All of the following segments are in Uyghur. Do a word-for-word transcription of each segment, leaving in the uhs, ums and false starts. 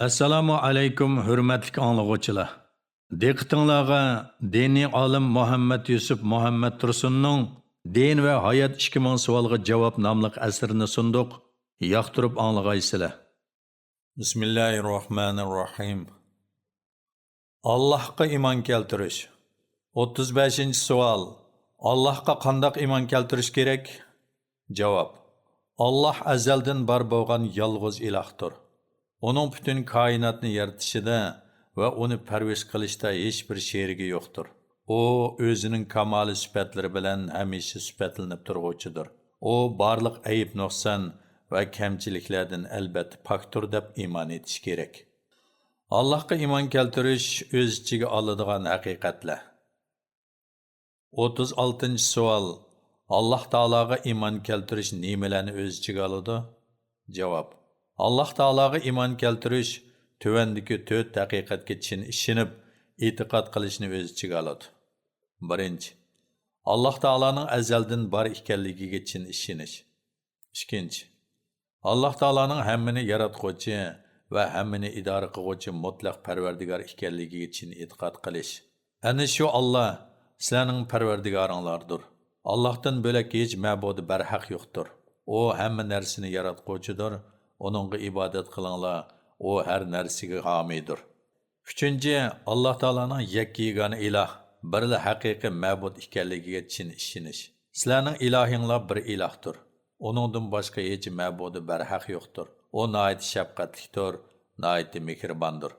ئەسسالامۇ ئەلەيكۇم، ھۆرمەتلىك ئاڭلىغۇچىلار! دىققىتىڭلارغا دىنىي ئالىم مۇھەممەد يۈسۈپ مۇھەممەد تۇرسۇننىڭ دىن ۋە ھايات ئىككى مىڭ سوئالغا جاۋاب ناملىق ئەسىرىنى سۇندۇق، ياقتۇرۇپ ئاڭلىغايسىلەر. بىسمىللاھىررەھمانىررەھىم. ئاللاھقا ئىمان كەلتۈرۈش. ئوتتۇز بەشىنچى سوئال. ئاللاھقا قانداق ئىمان كەلتۈرۈش كېرەك؟ جاۋاب. ئاللاھ ئەزەلدىن بار بولغان يالغۇز ئىلاھتۇر. ئۇنىڭ پۈتۈن كائىناتنى يارىتىشىدا ۋە ئۇنى پەرۋىش قىلىشتا ھېچبىر شېرىكى يوقتۇر. ئۇ ئۆزىنىڭ كامالىي سۈپەتلىرى بىلەن ھەمىشە سۈپەتلىنىپ تۇرغۇچىدۇر. ئۇ بارلىق ئەيىب-نۇقسان ۋە كەمچىلىكلەردىن ئەلبەتتە پاكتۇر دەپ ئىمان ئېتىش كېرەك. ئاللاھقا ئىمان كەلتۈرۈش ئۆز ئىچىگە ئالىدىغان ھەقىقەتلەر. ئوتتۇز ئالتىنچى سوئال. ئاللاھ تائالاغا ئىمان كەلتۈرۈش نېمىلەرنى ئۆز ئىچىگە ئالىدۇ؟ جاۋاب. ئاللاھ تائالاغا ئىمان كەلتۈرۈش تۆۋەندىكى تۆت ھەقىقەتكە چىن ئىشىنىپ، ئېتىقاد قىلىشنى ئۆز ئىچىگە ئالىدۇ. بىرىنچى، ئاللاھ تائالانىڭ ئەزەلدىن بار ئىكەنلىكىگە چىن ئىشىنىش. ئىككىنچى، ئاللاھ تائالانىڭ ھەممىنى ياراتقۇچى ۋە ھەممىنى ئىدارە قىلغۇچى مۇتلەق پەرۋەردىگار ئىكەنلىكىگە چىن ئېتىقاد قىلىش. ئەنە شۇ ئاللاھ سىلەرنىڭ پەرۋەردىگارىڭلاردۇر. ئاللاھتىن بۆلەك ھېچ مەبۇدى بەرھەق يوقتۇر. ئۇ ھەممە نەرسىنى ياراتقۇچىدۇر. ئۇنىڭغا ئىبادەت قىلىڭلار. ئۇ ھەر نەرسىگە ھامىيدۇر. ئۈچىنچى، ئاللاھ تائالانىڭ يەككە يېگانە ئىلاھ، بىرلا ھەقىقىي مەبۇد ئىكەنلىكىگە چىن ئىشىنىش. سىلەرنىڭ ئىلاھىڭلار بىر ئىلاھتۇر. ئۇنىڭدىن باشقا ھېچ مەبۇدى بەرھەق يوقتۇر. ئۇ ناھايىتى شەپقەتلىكتۇر، ناھايىتى مېھرىباندۇر.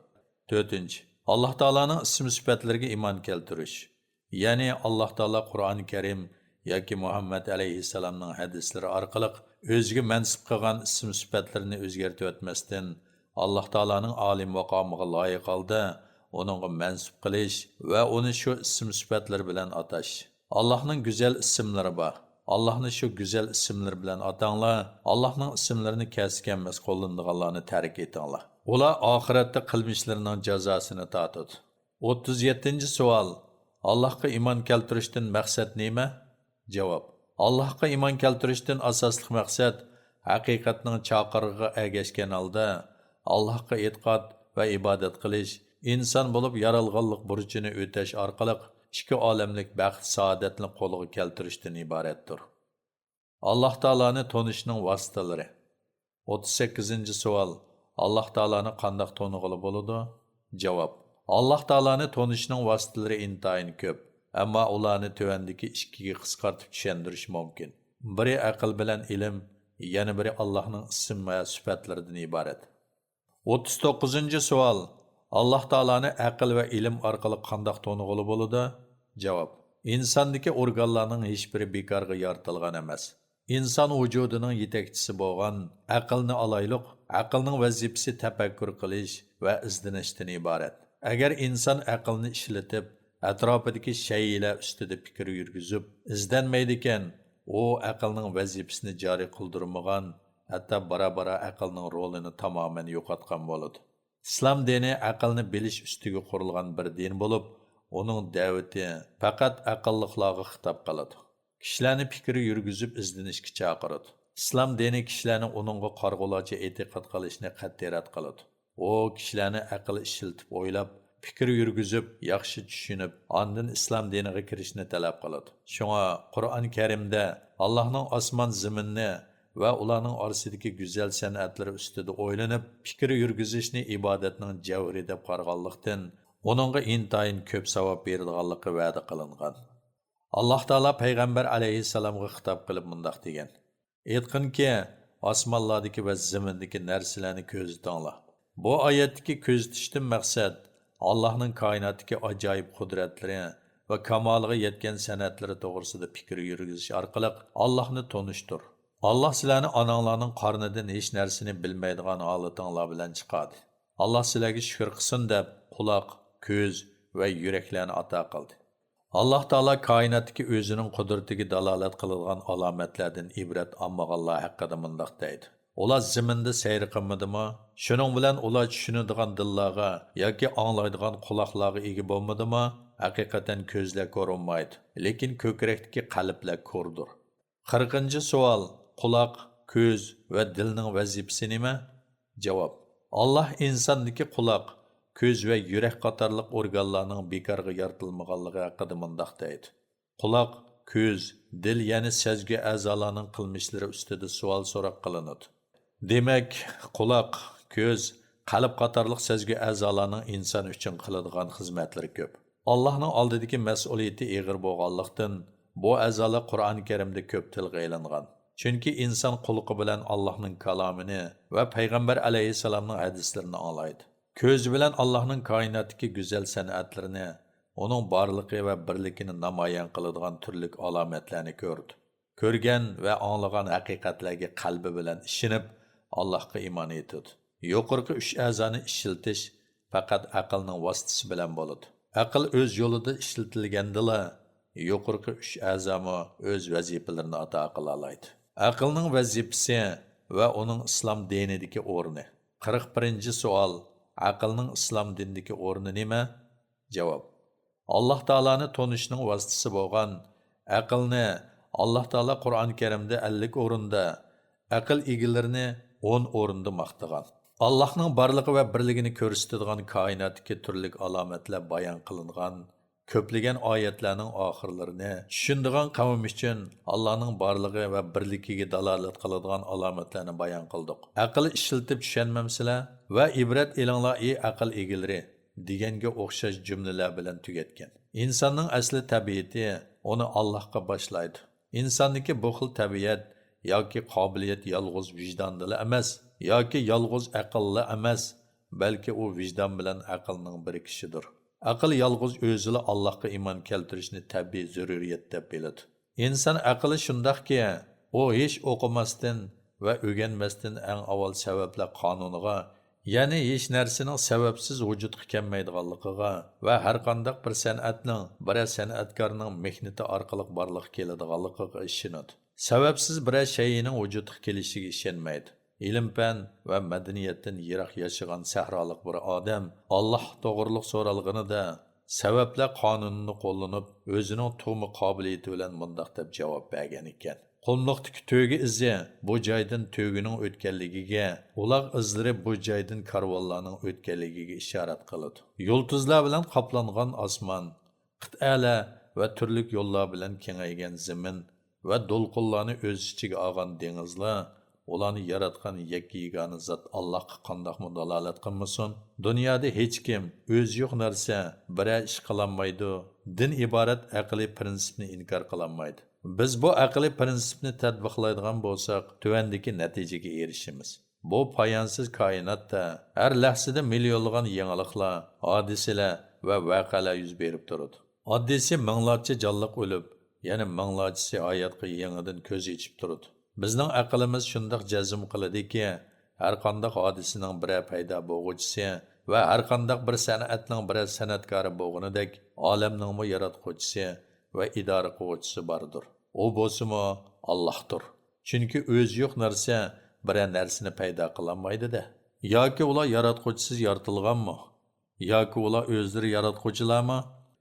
تۆتىنچى، ئاللاھ تائالانىڭ ئىسىم-سۈپەتلىرىگە ئىمان كەلتۈرۈش. يەنى ئاللاھ تائالا قۇرئان كەرىم ياكى مۇھەممەد ئەلەيھىسسالامنىڭ ھەدىسلىرى ئارقىلىق ئۆزىگە مەنسۇپ قىلغان ئىسىم-سۈپەتلىرىنى ئۆزگەرتىۋەتمەستىن، ئاللاھ تائالانىڭ ئالىي ماقامىغا لايىق ھالدا ئۇنىڭغا مەنسۇپ قىلىش ۋە ئۇنى شۇ ئىسىم-سۈپەتلىرى بىلەن ئاتاش. ئاللاھنىڭ گۈزەل ئىسىملىرى بار. ئاللاھنى شۇ گۈزەل ئىسىملىرى بىلەن ئاتاڭلار، ئاللاھنىڭ ئىسىملىرىنى كەلسە-كەلمەس قوللىنىدىغانلارنى تەرك ئېتىڭلار. ئۇلار ئاخىرەتتە قىلمىشلىرىنىڭ جازاسىنى تارتىدۇ. ئوتتۇز يەتتىنچى سوئال. ئاللاھقا ئىمان كەلتۈرۈشتىن مەقسەت نېمە؟ جاۋاب. ئاللاھقا ئىمان كەلتۈرۈشتىن ئاساسلىق مەقسەت ھەقىقەتنىڭ چاقىرىقىغا ئەگەشكەن ھالدا ئاللاھقا ئېتىقاد ۋە ئىبادەت قىلىش، ئىنسان بولۇپ يارالغانلىق بۇرچىنى ئۆتەش ئارقىلىق ئىككى ئالەملىك بەخت-سائادەتنى قولغا كەلتۈرۈشتىن ئىبارەتتۇر. ئاللاھ تائالانى تونۇشنىڭ ۋاسىتىلىرى. ئوتتۇز سەككىزىنچى سوئال. ئاللاھ تائالانى قانداق تونۇغىلى بولىدۇ؟ جاۋاب. ئاللاھ تائالانى تونۇشنىڭ ۋاسىتىلىرى ئىنتايىن كۆپ، ئەمما ئۇلارنى تۆۋەندىكى ئىككىگە قىسقارتىپ چۈشەندۈرۈش مۇمكىن. بىرى ئەقىل بىلەن ئىلىم، يەنە بىرى ئاللاھنىڭ ئىسىم ۋە سۈپەتلىرىدىن ئىبارەت. ئوتتۇز توققۇزىنچى سوئال. ئاللاھ تائالانى ئەقىل ۋە ئىلىم ئارقىلىق قانداق تونۇغىلى بولىدۇ؟ جاۋاب. ئىنساندىكى ئورگانلارنىڭ ھېچبىرى بىكارغا يارىتىلغان ئەمەس. ئىنسان ۋۇجۇدىنىڭ يېتەكچىسى بولغان ئەقىلنى ئالايلۇق، ئەقىلنىڭ ۋەزىپىسى تەپەككۇر قىلىش ۋە ئىزدىنىشتىن ئىبارەت. ئەگەر ئىنسان ئەقىلنى ئىشلىتىپ، ئەتراپىدىكى شەيئىلەر ئۈستىدە پىكىر يۈرگۈزۈپ ئىزدەنمەيدىكەن، ئۇ ئەقىلنىڭ ۋەزىپىسىنى جارى قىلدۇرمىغان، ھەتتا بارا-بارا ئەقىلنىڭ رولىنى تامامەن يوقاتقان بولىدۇ. ئىسلام دىنى ئەقىلنى بىلىش ئۈستىگە قۇرۇلغان بىر دىن بولۇپ، ئۇنىڭ دەۋىتى پەقەت ئەقىللىقلارغا خىتاب قىلىدۇ. كىشىلەرنى پىكىر يۈرگۈزۈپ ئىزدىنىشكە چاقىرىدۇ. ئىسلام دىنى كىشىلەرنى ئۇنىڭغا قارىغۇلارچە ئېتىقاد قىلىشنى قەتئىي رەت قىلىدۇ. ئۇ كىشىلەرنى ئەقىل ئىشلىتىپ ئويلاپ، پىكىر يۈرگۈزۈپ، ياخشى چۈشىنىپ، ئاندىن ئىسلام دىنىغا كىرىشنى تەلەپ قىلىدۇ. شۇڭا قۇرئان كەرىمدە ئاللاھنىڭ ئاسمان زېمىننى ۋە ئۇلارنىڭ ئارىسىدىكى گۈزەل سەنئەتلىرى ئۈستىدە ئويلىنىپ، پىكىر يۈرگۈزۈشنى ئىبادەتنىڭ جەۋھىرى دەپ قارىغانلىقتىن، ئۇنىڭغا ئىنتايىن كۆپ ساۋاب بېرىدىغانلىقى ۋەدە قىلىنغان. ئاللاھ تائالا پەيغەمبەر ئەلەيھىسسالامغا خىتاب قىلىپ مۇنداق دېگەن: ئېيتقىنكى، ئاسمانلاردىكى ۋە زېمىندىكى نەرسىلەرنى كۆزىتىڭلار. بۇ ئايەتتىكى كۆزىتىشتىن مەقسەت ئاللاھنىڭ كائىناتتىكى ئاجايىپ قۇدرەتلىرى ۋە كامالىغا يەتكەن سەنئەتلىرى توغرىسىدا پىكىر يۈرگۈزۈش ئارقىلىق ئاللاھنى تونۇشتۇر. ئاللاھ سىلەرنى ئاناڭلارنىڭ قارنىدىن ھېچ نەرسىنى بىلمەيدىغان ھالىتىڭلار بىلەن چىقاردى. ئاللاھ سىلەرگە شۈكۈر قىلسۇن دەپ قۇلاق، كۆز ۋە يۈرەكلەرنى ئاتا قىلدى. ئاللاھ تائالا كائىناتتىكى ئۆزىنىڭ قۇدرىتىگە دالالەت قىلىدىغان ئالامەتلەردىن ئىبرەت ئالمىغانلار ھەققىدە مۇنداق دەيدۇ: ئۇلار زېمىندا سەير قىلمىدىمۇ؟ شۇنىڭ بىلەن ئۇلار چۈشىنىدىغان دىللارغا ياكى ئاڭلايدىغان قۇلاقلارغا ئىگە بولمىدىمۇ؟ ھەقىقەتەن كۆزلەر كورۇنمايدۇ، لېكىن كۆكرەكتىكى قەلبلەر كوردۇر. قىرىقىنچى سوئال: قۇلاق، كۆز ۋە دىلنىڭ ۋەزىپىسى نېمە؟ جاۋاب: ئاللاھ ئىنساندىكى قۇلاق، كۆز ۋە يۈرەك قاتارلىق ئورگانلارنىڭ بىكارغا يارىتىلمىغانلىقى ھەققىدە مۇنداق دەيدۇ: قۇلاق، كۆز، دىل، يەنى سەزگۈ ئەزالارنىڭ قىلمىشلىرى ئۈستىدە سوئال-سوراق قىلىنىدۇ. دېمەك، قۇلاق، كۆز، قەلب قاتارلىق سەزگۈ ئەزالارنىڭ ئىنسان ئۈچۈن قىلىدىغان خىزمەتلىرى كۆپ. ئاللاھنىڭ ئالدىدىكى مەسئۇلىيىتى ئېغىر بولغانلىقتىن، بۇ ئەزالار قۇرئان كەرىمدە كۆپ تىلغا ئېلىنغان. چۈنكى ئىنسان قۇلىقى بىلەن ئاللاھنىڭ كالامىنى ۋە پەيغەمبەر ئەلەيھىسسالامنىڭ ھەدىسلىرىنى ئاڭلايدۇ. كۆزى بىلەن ئاللاھنىڭ كائىناتتىكى گۈزەل سەنئەتلىرىنى، ئۇنىڭ بارلىقى ۋە بىرلىكىنى نامايان قىلىدىغان تۈرلۈك ئالامەتلەرنى كۆرىدۇ. كۆرگەن ۋە ئاڭلىغان ھەقىقەتلەرگە قەلبى بىلەن ئىشىنىپ، ئاللاھقا ئىمان ئېيتىدۇ. يۇقىرىقى ئۈچ ئەزانى ئىشلىتىش پەقەت ئەقىلنىڭ ۋاسىتىسى بىلەن بولىدۇ. ئەقىل ئۆز يولىدا ئىشلىتىلگەندىلا، يۇقىرىقى ئۈچ ئەزامۇ ئۆز ۋەزىپىلىرىنى ئادا قىلالايدۇ. ئەقىلنىڭ ۋەزىپىسى ۋە ئۇنىڭ ئىسلام دىنىدىكى ئورنى. قىرىق بىرىنچى سوئال: ئەقىلنىڭ ئىسلام دىنىدىكى ئورنى نېمە؟ جاۋاب: ئاللاھ تائالانى تونۇشنىڭ ۋاسىتىسى بولغان ئەقىلنى ئاللاھ تائالا قۇرئان كەرىمدە ئەللىك ئورۇندا، ئەقىل ئىگىلىرىنى ئون ئورۇندا ماختىغان. ئاللاھنىڭ بارلىقى ۋە بىرلىكىنى كۆرسىتىدىغان كائىناتتىكى تۈرلۈك ئالامەتلەر بايان قىلىنغان كۆپلىگەن ئايەتلەرنىڭ ئاخىرلىرىنى چۈشىنىدىغان قەۋم ئۈچۈن ئاللاھنىڭ بارلىقى ۋە بىرلىكىگە دالالەت قىلىدىغان ئالامەتلەرنى بايان قىلدۇق. ئەقىل ئىشلىتىپ چۈشەنمەمسىلەر ۋە ئىبرەت ئېلىڭلار، ئى ئەقىل ئىگىلىرى، دېگەنگە ئوخشاش جۈملىلەر بىلەن تۈگەتكەن. ئىنساننىڭ ئەسلى تەبىئىتى ئۇنى ئاللاھقا باشلايدۇ. ئىنساندىكى بۇ خىل تەبىئەت ياكى قابىلىيەت يالغۇز ۋىجداندىلا ئەمەس، ياكى يالغۇز ئەقىللا ئەمەس، بەلكى ئۇ ۋىجدان بىلەن ئەقىلنىڭ بىرىكىشىدۇر. ئەقىل يالغۇز ئۆزىلا ئاللاھقا ئىمان كەلتۈرۈشنى تەبىئىي زۆرۈرىيەت دەپ بىلىدۇ. ئىنسان ئەقلى شۇنداقكى، ئۇ ھېچ ئوقۇماستىن ۋە ئۆگەنمەستىن ئەڭ ئاۋۋال سەۋەبلەر قانۇنىغا، يەنى ھېچ نەرسىنىڭ سەۋەبسىز ۋۇجۇدقا كەلمەيدىغانلىقىغا ۋە ھەرقانداق بىر سەنئەتنىڭ بىرەر سەنئەتكارنىڭ مېھنىتى ئارقىلىق بارلىققا كېلىدىغانلىقىغا ئىشىنىدۇ. سەۋەبسىز بىرەر شەيئىنىڭ ۋۇجۇدقا كېلىشىگە ئىشەنمەيدۇ. ئىلىم-پەن ۋە مەدەنىيەتتىن يىراق ياشىغان سەھرالىق بىر ئادەم ئاللاھ توغرۇلۇق سورالغىنىدا، سەۋەبلەر قانۇنىنى قوللىنىپ، ئۆزىنىڭ تۇغما قابىلىيىتى بىلەن مۇنداق دەپ جاۋاب بەرگەن ئىكەن: قۇملۇقتىكى تۆگە ئىزى بۇ جايدىن تۆگىنىڭ ئۆتكەنلىكىگە، ئۇلاغ ئىزلىرى بۇ جايدىن كارۋانلارنىڭ ئۆتكەنلىكىگە ئىشارەت قىلىدۇ. يۇلتۇزلار بىلەن قاپلانغان ئاسمان، قىتئەلەر ۋە تۈرلۈك يوللار بىلەن كېڭەيگەن زېمىن ۋە دولقۇنلارنى ئۆز ئىچىگە ئالغان دېڭىزلار، ئۇلارنى ياراتقان يەككە يېگانە زات ئاللاھقا قانداقمۇ دالالەت قىلمىسۇن؟ دۇنيادا ھېچكىم، ئۆزى يوق نەرسە بىرەر ئىش قىلالمايدۇ، دىن ئىبارەت ئەقلىي پىرىنسىپنى ئىنكار قىلالمايدۇ. بىز بۇ ئەقلىي پىرىنسىپنى تەتبىقلايدىغان بولساق، تۆۋەندىكى نەتىجىگە ئېرىشىمىز. بۇ پايانسىز كائىناتتا ھەر لەھزىدە مىليونلىغان يېڭىلىقلار، ھادىسىلەر ۋە ۋەقەلەر يۈز بېرىپ تۇرىدۇ. ئاددىيسى مىڭلارچە جانلىق ئۆلۈپ، يەنە مىڭلارچىسى ھاياتقا يېڭىدىن كۆز ئېچىپ تۇرىدۇ. بىزنىڭ ئەقلىمىز شۇنداق جەزم قىلىدۇكى، ھەرقانداق ھادىسىنىڭ بىرەر پەيدا بولغۇچىسى ۋە ھەرقانداق بىر سەنئەتنىڭ بىرەر سەنئەتكارى بولغىنىدەك، ئالەمنىڭمۇ ياراتقۇچىسى ۋە ئىدارە قىلغۇچىسى باردۇر. ئۇ بولسىمۇ ئاللاھتۇر. چۈنكى ئۆزى يوق نەرسە بىرەر نەرسىنى پەيدا قىلالمايدۇ-دە. ياكى ئۇلار ياراتقۇچىسىز يارىتىلغانمۇ؟ ياكى ئۇلار ئۆزلىرى ياراتقۇچىلارمۇ؟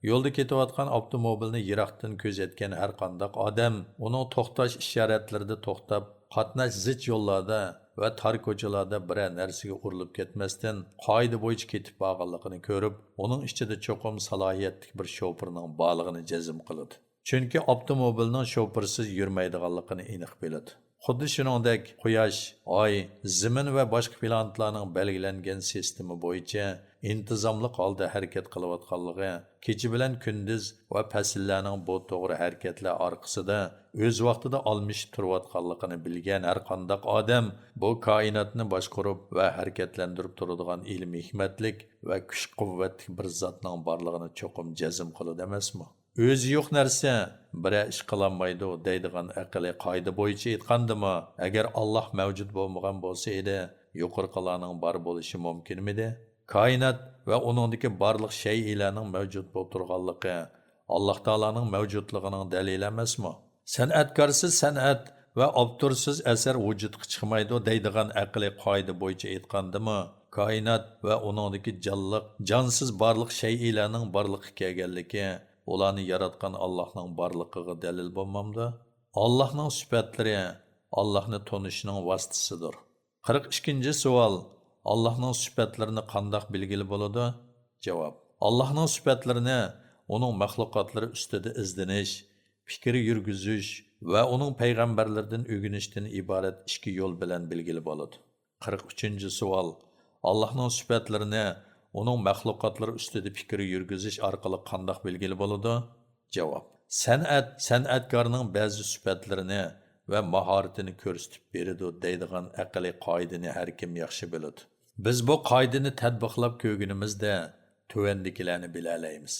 يولدا كېتىۋاتقان ئاپتوموبىلنى يىراقتىن كۆزەتكەن ھەرقانداق ئادەم ئۇنىڭ توختاش ئىشارەتلىرىدە توختاپ، قاتناش زىچ يوللاردا ۋە تار كوچىلاردا بىرەر نەرسىگە ئۇرۇلۇپ كەتمەستىن، قائىدە بويىچە كېتىپ بارغانلىقىنى كۆرۈپ، ئۇنىڭ ئىچىدە چوقۇم سالاھىيەتلىك بىر شوپۇرنىڭ بارلىقىنى جەزم قىلىدۇ. چۈنكى ئاپتوموبىلنىڭ شوپۇرسىز يۈرمەيدىغانلىقىنى ئېنىق بىلىدۇ. خۇددى شۇنىڭدەك، قۇياش، ئاي، زېمىن ۋە باشقا پلانېتلارنىڭ بەلگىلەنگەن سىستېما بويىچە ئىنتىزاملىق ھالدا ھەرىكەت قىلىۋاتقانلىقى، كېچە بىلەن كۈندۈز ۋە پەسىللەرنىڭ بۇ توغرا ھەرىكەتلەر ئارقىسىدا ئۆز ۋاقتىدا ئالمىشىپ تۇرۇۋاتقانلىقىنى بىلگەن ھەرقانداق ئادەم بۇ كائىناتنى باشقۇرۇپ ۋە ھەرىكەتلەندۈرۈپ تۇرىدىغان ئىلمىي ھېكمەتلىك ۋە كۈچ-قۇۋۋەتلىك بىر زاتنىڭ بارلىقىنى چوقۇم جەزم قىلىدۇ ئەمەسمۇ؟ ئۆزى يوق نەرسە بىرەر ئىش قىلالمايدۇ دەيدىغان ئەقلىي قائىدە بويىچە ئېيتقاندىمۇ، ئەگەر ئاللاھ مەۋجۇت بولمىغان بولسا ئىدى، يۇقىرىقىلارنىڭ بار بولۇشى مۇمكىنمىدى؟ كائىنات ۋە ئۇنىڭدىكى بارلىق شەيئىلەرنىڭ مەۋجۇت بولۇپ تۇرغانلىقى ئاللاھ تائالانىڭ مەۋجۇتلۇقىنىڭ دەلىلى ئەمەسمۇ؟ سەنئەتكارسىز سەنئەت ۋە ئاپتورسىز ئەسەر ۋۇجۇدقا چىقمايدۇ دەيدىغان ئەقلىي قائىدە بويىچە ئېيتقاندىمۇ، كائىنات ۋە ئۇنىڭدىكى جانلىق، جانسىز بارلىق شەيئىلەرنىڭ بارلىققا كەلگەنلىكى ئۇلارنى ياراتقان ئاللاھنىڭ بارلىقىغا دەلىل بولمامدۇ؟ ئاللاھنىڭ سۈپەتلىرى ئاللاھنى تونۇشنىڭ ۋاسىتىسىدۇر. قىرىق ئىككىنچى سوئال: ئاللاھنىڭ سۈپەتلىرىنى قانداق بىلگىلى بولىدۇ؟ جاۋاب. ئاللاھنىڭ سۈپەتلىرىنى ئۇنىڭ مەخلۇقاتلىرى ئۈستىدە ئىزدىنىش، پىكىر يۈرگۈزۈش ۋە ئۇنىڭ پەيغەمبەرلىرىدىن ئۆگىنىشتىن ئىبارەت ئىككى يول بىلەن بىلگىلى بولىدۇ. قىرىق ئۈچىنچى سوئال. ئاللاھنىڭ سۈپەتلىرىنى ئۇنىڭ مەخلۇقاتلىرى ئۈستىدە پىكىر يۈرگۈزۈش ئارقىلىق قانداق بىلگىلى بولىدۇ؟ جاۋاب. سەنئەت سەنئەتكارنىڭ بەزى سۈپەتلىرىنى ۋە ماھارىتىنى كۆرسىتىپ بېرىدۇ دەيدىغان ئەقلىي قائىدىنى ھەر كىم ياخشى بىلىدۇ. بىز بۇ قائىدىنى تەتبىقلاپ كۆرگىنىمىزدە تۆۋەندىكىلەرنى بىلەلەيمىز.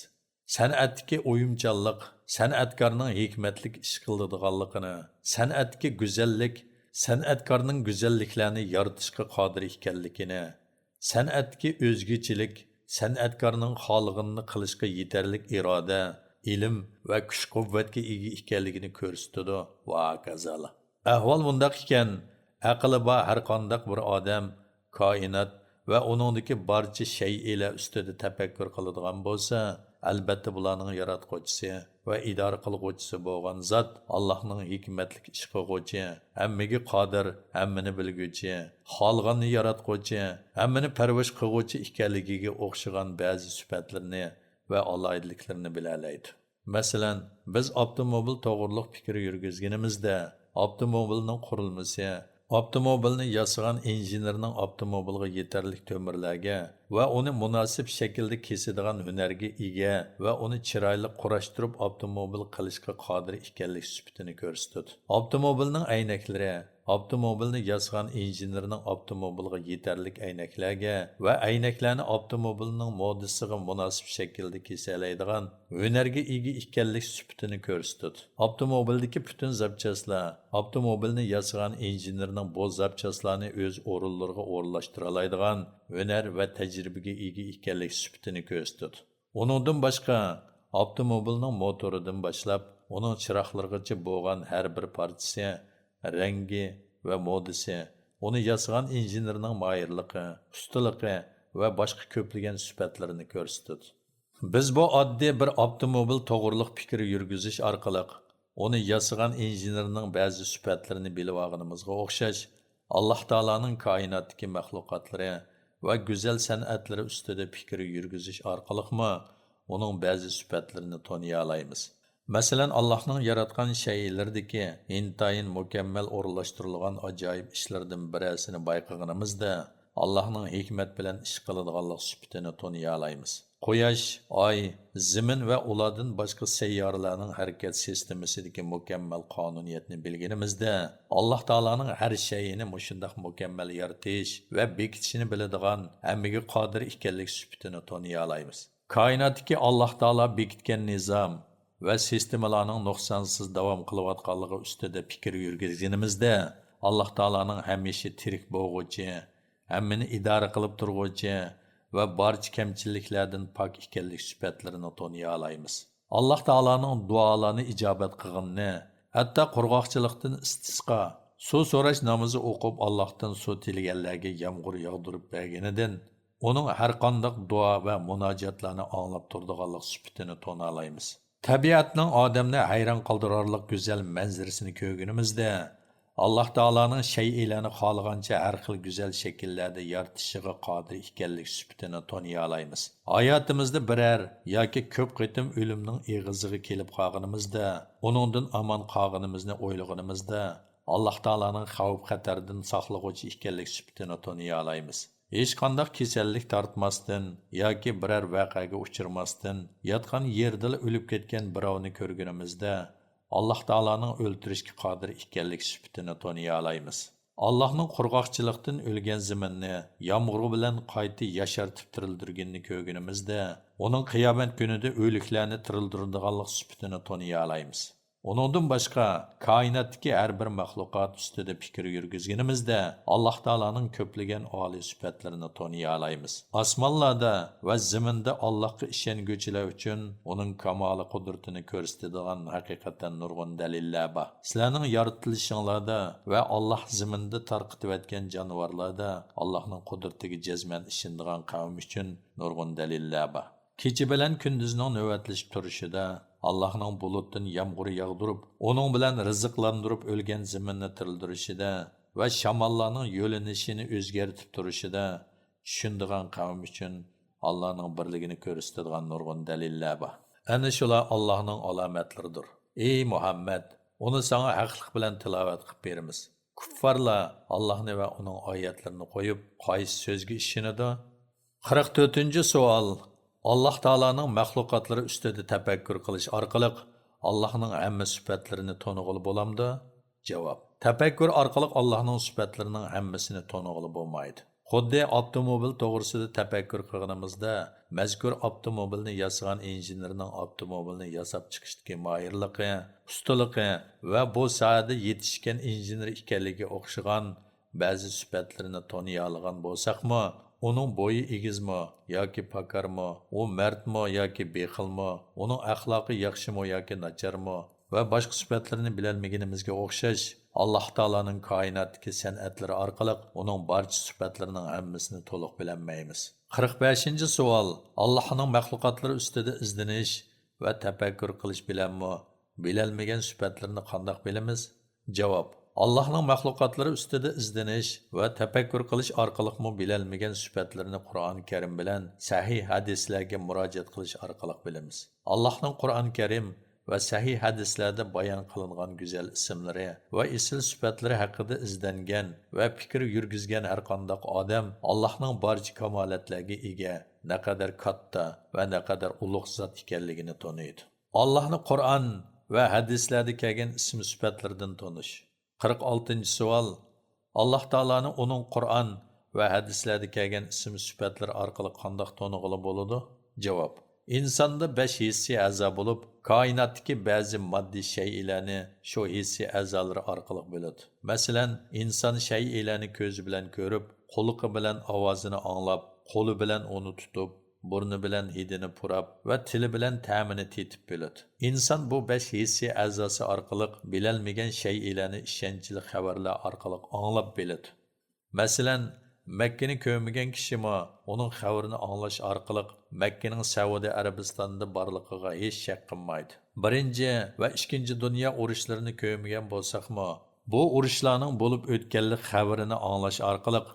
سەنئەتتىكى ئويۇمچانلىق سەنئەتكارنىڭ ھېكمەتلىك ئىش قىلىدىغانلىقىنى، سەنئەتتىكى گۈزەللىك سەنئەتكارنىڭ گۈزەللىكلەرنى يارىتىشقا قادىر ئىكەنلىكىنى، سەنئەتتىكى ئۆزگىچىلىك سەنئەتكارنىڭ خالىغىنىنى قىلىشقا يېتەرلىك ئىرادە، ئىلىم ۋە كۈچ-قۇۋۋەتكە ئىگە ئىكەنلىكىنى كۆرسىتىدۇ ۋە ھاكازا. ئەھۋال مۇنداق ئىكەن، ئەقلى بار ھەر قانداق بىر ئادەم كائىنات ۋە ئۇنىڭدىكى بارچە شەيئىلەر ئۈستىدە تەپەككۇر قىلىدىغان بولسا، ئەلبەتتە بۇلارنىڭ ياراتقۇچىسى ۋە ئىدارە قىلغۇچىسى بولغان زات ئاللاھنىڭ ھېكمەتلىك ئىش قىلغۇچى، ھەممىگە قادىر، ھەممىنى بىلگۈچى، خالىغاننى ياراتقۇچى، ھەممىنى پەرۋىش قىلغۇچى ئىكەنلىكىگە ئوخشىغان بەزى سۈپەتلىرىنى ۋە ئالاھىدىلىكلىرىنى بىلەلەيدۇ. مەسىلەن، بىز ئاپتوموبىل توغرۇلۇق پىكىر يۈرگۈزگىنىمىزدە، ئاپتوموبىلنىڭ قۇرۇلمىسى، ئاپتوموبىلنى ياسىغان ئىنژېنېرنىڭ ئاپتوموبىلغا يېتەرلىك تۆمۈرلەرگە ۋە ئۇنى مۇناسىپ شەكىلدە كېسىدىغان ھۈنەرگە ئىگە ۋە ئۇنى چىرايلىق قۇراشتۇرۇپ ئاپتوموبىل قىلىشقا قادىر ئىكەنلىك سۈپىتىنى كۆرسىتىدۇ. ئاپتوموبىلنىڭ ئەينەكلىرى، ئاپتوموبىلنى ياسىغان ئىنژېنېرنىڭ ئاپتوموبىلغا يېتەرلىك ئەينەكلەرگە ۋە ئەينەكلەرنى ئاپتوموبىلنىڭ مودىسىغا مۇناسىپ شەكىلدە كېسەلەيدىغان ھۈنەرگە ئىگە ئىكەنلىك سۈپىتىنى كۆرسىتىدۇ. ئاپتوموبىلدىكى پۈتۈن زاپچاسلار، ئاپتوموبىلنى ياسىغان ئىنژېنېرنىڭ بۇ زاپچاسلارنى ئۆز ئورۇنلىرىغا ئورۇنلاشتۇرالايدىغان ھۈنەر ۋە تەجرىبىگە ئىگە ئىكەنلىك سۈپىتىنى كۆرسىتىدۇ. ئۇنىڭدىن باشقا، ئاپتوموبىلنىڭ موتورىدىن باشلاپ، ئۇنىڭ چىراغلىرىغىچە بولغان ھەر بىر پارچىسى، رەڭگى ۋە مودىسى، ئۇنى ياسىغان ئىنژېنېرنىڭ ماھىرلىقى، ئۇستىلىقى ۋە باشقا كۆپلىگەن سۈپەتلىرىنى كۆرسىتىدۇ. بىز بۇ ئاددىي بىر ئاپتوموبىل توغرۇلۇق پىكىر يۈرگۈزۈش ئارقىلىق ئۇنى ياسىغان ئىنژېنېرنىڭ بەزى سۈپەتلىرىنى بىلىۋالغىنىمىزغا ئوخشاش، ئاللاھ تائالانىڭ كائىناتتىكى مەخلۇقاتلىرى ۋە گۈزەل سەنئەتلىرى ئۈستىدە پىكىر يۈرگۈزۈش ئارقىلىقمۇ ئۇنىڭ بەزى سۈپەتلىرىنى تونۇيالايمىز. مەسىلەن، ئاللاھنىڭ ياراتقان شەيئىلىرىدىكى ئىنتايىن مۇكەممەل ئورۇنلاشتۇرۇلغان ئاجايىپ ئىشلىرىدىن بىرەرسىنى بايقىغىنىمىزدا، ئاللاھنىڭ ھېكمەت بىلەن ئىش قىلىدىغانلىق سۈپىتىنى تونۇيالايمىز. قۇياش، ئاي، زېمىن ۋە ئۇلاردىن باشقا سەييارىلەرنىڭ ھەرىكەت سىستېمىسىدىكى مۇكەممەل قانۇنىيەتنى بىلگىنىمىزدە، ئاللاھ تائالانىڭ ھەر شەيئىنى مۇشۇنداق مۇكەممەل يارىتىش ۋە بېكىتىشنى بىلىدىغان، ھەممىگە قادىر ئىكەنلىك سۈپىتىنى تونۇيالايمىز. كائىناتتىكى ئاللاھ تائالا بېكىتكەن نىزام ۋە سىستېمىلارنىڭ نۇقسانسىز داۋام قىلىۋاتقانلىقى ئۈستىدە پىكىر يۈرگۈزگىنىمىزدە، ئاللاھ تائالانىڭ ھەمىشە تىرىك بولغۇچى، ھەممىنى ئىدارە قىلىپ تۇرغۇچى ۋە بارچە كەمچىلىكلەردىن پاك ئىكەنلىك سۈپەتلىرىنى تونۇيالايمىز. ئاللاھ تائالانىڭ دۇئالارنى ئىجابەت قىلغىنىنى، ھەتتا قۇرغاقچىلىقتىن ئىستىسقا، سۇ سوراش نامىزى ئوقۇپ، ئاللاھتىن سۇ تىلىگەنلەرگە يامغۇر ياغدۇرۇپ بەرگىنىدىن، ئۇنىڭ ھەرقانداق دۇئا ۋە مۇناجاتلارنى ئاڭلاپ تۇرىدىغانلىق سۈپىتىنى تونۇيالايمىز. تەبىئەتنىڭ ئادەمنى ھەيران قالدۇرارلىق گۈزەل مەنزىرىسىنى كۆرگىنىمىزدە، ئاللاھ تائالانىڭ شەيئىلەرنى خالىغانچە ھەر خىل گۈزەل شەكىللەردە يارىتىشىغا قادىر ئىكەنلىك سۈپىتىنى تونۇيالايمىز. ھاياتىمىزدا بىرەر ياكى كۆپ قېتىم ئۆلۈمنىڭ ئېغىزىغا كېلىپ قالغىنىمىزدا، ئۇنىڭدىن ئامان قالغىنىمىزنى ئويلىغىنىمىزدا، ئاللاھ تائالانىڭ خەۋپ-خەتەردىن ساقلىغۇچى ئىكەنلىك سۈپىتىنى تونۇيالايمىز. ھېچقانداق كېسەللىك تارتماستىن ياكى بىرەر ۋەقەگە ئۇچرىماستىن، ياتقان يېرىدىلا ئۆلۈپ كەتكەن بىراۋنى كۆرگىنىمىزدە، ئاللاھ تائالانىڭ ئۆلتۈرۈشكە قادىر ئىكەنلىك سۈپىتىنى تونۇيالايمىز. ئاللاھنىڭ قۇرغاقچىلىقتىن ئۆلگەن زېمىننى يامغۇر بىلەن قايتا ياشارتىپ تىرىلدۈرگىنىنى كۆرگىنىمىزدە، ئۇنىڭ قىيامەت كۈنىدە ئۆلۈكلەرنى تىرىلدۈرىدىغانلىق سۈپىتىنى تونۇيالايمىز. ئۇنىڭدىن باشقا، كائىناتتىكى ھەر بىر مەخلۇقات ئۈستىدە پىكىر يۈرگۈزگىنىمىزدە، ئاللاھ تائالانىڭ كۆپلىگەن ئالىي سۈپەتلىرىنى تونۇيالايمىز. ئاسمانلاردا ۋە زېمىندا ئاللاھقا ئىشەنگۈچىلەر ئۈچۈن ئۇنىڭ كامالى قۇدرىتىنى كۆرسىتىدىغان ھەقىقەتەن نۇرغۇن دەلىللەر بار. سىلەرنىڭ يارىتىلىشىڭلاردا ۋە ئاللاھ زېمىندا تارقىتىۋەتكەن جانىۋارلاردا ئاللاھنىڭ قۇدرىتىگە جەزمەن ئىشىنىدىغان قەۋم ئۈچۈن نۇرغۇن دەلىللەر بار. كېچە بىلەن كۈندۈزنىڭ نۆۋەتلىشىپ تۇرۇشىدا، ئاللاھنىڭ بۇلۇتتىن يامغۇر ياغدۇرۇپ، ئۇنىڭ بىلەن رىزىقلاندۇرۇپ ئۆلگەن زېمىننى تىرىلدۈرۈشىدە ۋە شاماللارنىڭ يۆنىلىشىنى ئۆزگەرتىپ تۇرۇشىدا، چۈشىنىدىغان قەۋم ئۈچۈن ئاللانىڭ بىرلىكىنى كۆرسىتىدىغان نۇرغۇن دەلىللەر بار. ئەنە شۇلار ئاللانىڭ ئالامەتلىرىدۇر. ئەي مۇھەممەد، ئۇنى ساڭا ھەقلىق بىلەن تىلاۋەت قىلىپ بېرىمىز. كۇففارلار ئاللانى ۋە ئۇنىڭ ئايەتلىرىنى قويۇپ، قايسى سۆزگە ئىشىنىدۇ؟ قىرىق تۆتىنچى سوئال. ئاللا تائالانىڭ مەخلۇقاتلىرى ئۈستىدە تەپەككۇر قىلىش ئارقىلىق ئاللانىڭ ھەممە سۈپەتلىرىنى تونۇغىلى بولامدۇ؟ جاۋاب. تەپەككۇر ئارقىلىق ئاللانىڭ سۈپەتلىرىنىڭ ھەممىسىنى تونۇغىلى بولمايدۇ. خۇددى ئاپتوموبىل توغرىسىدا تەپەككۇر قىلغىنىمىزدا، مەزكۇر ئاپتوموبىلنى ياسىغان ئىنژېنېرنىڭ ئاپتوموبىلنى ياساپ چىقىشتىكى ماھىرلىقى، ئۇستىلىقى ۋە بۇ ساھەدە يېتىشكەن ئىنژېنېر ئىكەنلىكىگە ئوخشىغان بەزى سۈپەتلىرىنى تونۇيالىغان بولساقمۇ، ئۇنىڭ بويى ئېگىزمۇ ياكى پاكارمۇ، ئۇ مەردمۇ ياكى بېخىلمۇ، ئۇنىڭ ئەخلاقى ياخشىمۇ ياكى ناچارمۇ ۋە باشقا سۈپەتلىرىنى بىلەلمىگىنىمىزگە ئوخشاش، ئاللا تائالانىڭ كائىناتتىكى سەنئەتلىرى ئارقىلىق ئۇنىڭ بارچە سۈپەتلىرىنىڭ ھەممىسىنى تولۇق بىلەلمەيمىز. قىرىق بەشىنچى سوئال. ئاللانىڭ مەخلۇقاتلىرى ئۈستىدە ئىزدىنىش ۋە تەپەككۇر قىلىش بىلەنمۇ بىلەلمىگەن سۈپەتلىرىنى قانداق بىلىمىز؟ جاۋاب. ئاللانىڭ مەخلۇقاتلىرى ئۈستىدە ئىزدىنىش ۋە تەپەككۇر قىلىش ئارقىلىقمۇ بىلەلمىگەن سۈپەتلىرىنى قۇرئان كەرىم بىلەن سەھىھ ھەدىسلەرگە مۇراجىئەت قىلىش ئارقىلىق بىلىمىز. ئاللانىڭ قۇرئان كەرىم ۋە سەھىھ ھەدىسلەردە بايان قىلىنغان گۈزەل ئىسىملىرى ۋە ئېسىل سۈپەتلىرى ھەققىدە ئىزدەنگەن ۋە پىكىر يۈرگۈزگەن ھەرقانداق ئادەم ئاللانىڭ بارچە كامالەتلەرگە ئىگە، نەقەدەر كاتتا ۋە نەقەدەر ئۇلۇغ زات ئىكەنلىكىنى تونۇيدۇ. ئاللانى قۇرئان ۋە ھەدىسلەردە كەلگەن ئىسىم سۈپەتلىرىدىن تونۇش. قىرىق ئالتىنچى سوئال. ئاللا تائالانى ئۇنىڭ قۇرئان ۋە ھەدىسلەردە كەلگەن ئىسىم سۈپەتلىرى ئارقىلىق قانداق تونۇغىلى بولىدۇ؟ جاۋاب. ئىنساندا بەش ھېسسىي ئەزا بولۇپ، كائىناتتىكى بەزى ماددىي شەيئىلەرنى شۇ ھېسسىي ئەزالىرى ئارقىلىق بىلىدۇ. مەسىلەن، ئىنسان شەيئىلەرنى كۆزى بىلەن كۆرۈپ، قۇلىقى بىلەن ئاۋازىنى ئاڭلاپ، قولى بىلەن ئۇنى تۇتۇپ، بۇرنى بىلەن ھىدىنى پۇراپ ۋە تىلى بىلەن تەمىنى تېتىپ بىلىدۇ. ئىنسان بۇ بەش ھېسسىي ئەزاسى ئارقىلىق بىلەلمىگەن شەيئىلەرنى ئىشەنچلىك خەۋەرلەر ئارقىلىق ئاڭلاپ بىلىدۇ. مەسىلەن، مەككىنى كۆرمىگەن كىشىمۇ ئۇنىڭ خەۋىرىنى ئاڭلاش ئارقىلىق مەككىنىڭ سەئۇدى ئەرەبىستاندا بارلىقىغا ھېچ شەك قىلمايدۇ. بىرىنچى ۋە ئىككىنچى دۇنيا ئۇرۇشلىرىنى كۆرمىگەن بولساقمۇ، بۇ ئۇرۇشلارنىڭ بولۇپ ئۆتكەنلىك خەۋىرىنى ئاڭلاش ئارقىلىق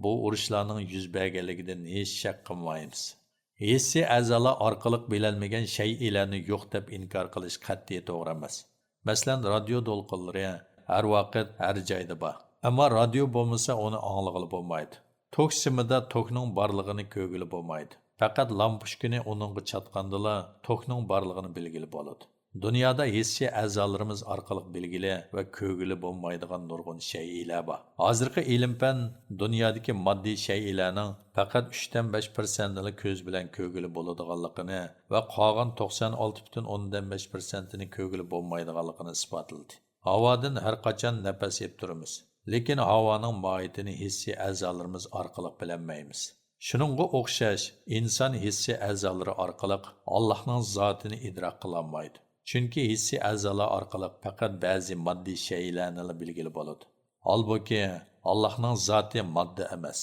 بۇ ئۇرۇشلارنىڭ يۈز بەرگەنلىكىدىن ھېچ شەك قىلمايمىز. ھېسسىي ئەزالار ئارقىلىق بىلەلمىگەن شەيئىلەرنى يوق دەپ ئىنكار قىلىش قەتئىي توغرا ئەمەس. مەسىلەن، رادىيو دولقۇنلىرى ھەر ۋاقىت، ھەر جايدا بار. ئەمما رادىيو بولمىسا، ئۇنى ئاڭلىغىلى بولمايدۇ. توك سىمىدا توكنىڭ بارلىقىنى كۆرگىلى بولمايدۇ. پەقەت لامپۇچكىنى ئۇنىڭغا چاتقاندىلا توكنىڭ بارلىقىنى بىلگىلى بولىدۇ. دۇنيادا ھېسسىي ئەزالىرىمىز ئارقىلىق بىلگىلى ۋە كۆرگىلى بولمايدىغان نۇرغۇن شەيئىلەر بار. ھازىرقى ئىلىم-پەن دۇنيادىكى ماددىي شەيئىلەرنىڭ پەقەت ئۈچتىن بەش پىرسەنتىلا كۆز بىلەن كۆرگىلى بولىدىغانلىقىنى ۋە قالغان توقسان ئالتە پۈتۈن ئوندىن بەش پىرسەنتىنى كۆرگىلى بولمايدىغانلىقىنى ئىسپاتلىدى. ھاۋادىن ھەر قاچان نەپەس ئېلىپ تۇرىمىز، لېكىن ھاۋانىڭ ماھىيىتىنى ھېسسىي ئەزالىرىمىز ئارقىلىق بىلەلمەيمىز. شۇنىڭغا ئوخشاش، ئىنسان ھېسسىي ئەزالىرى ئارقىلىق ئاللاھنىڭ زاتىنى ئىدراك قىلالمايدۇ. چۈنكى ھېسسىي ئەزالار ئارقىلىق پەقەت بەزى ماددىي شەيئىلەرنىلا بىلگىلى بولىدۇ. ھالبۇكى، ئاللاھنىڭ زاتى ماددا ئەمەس.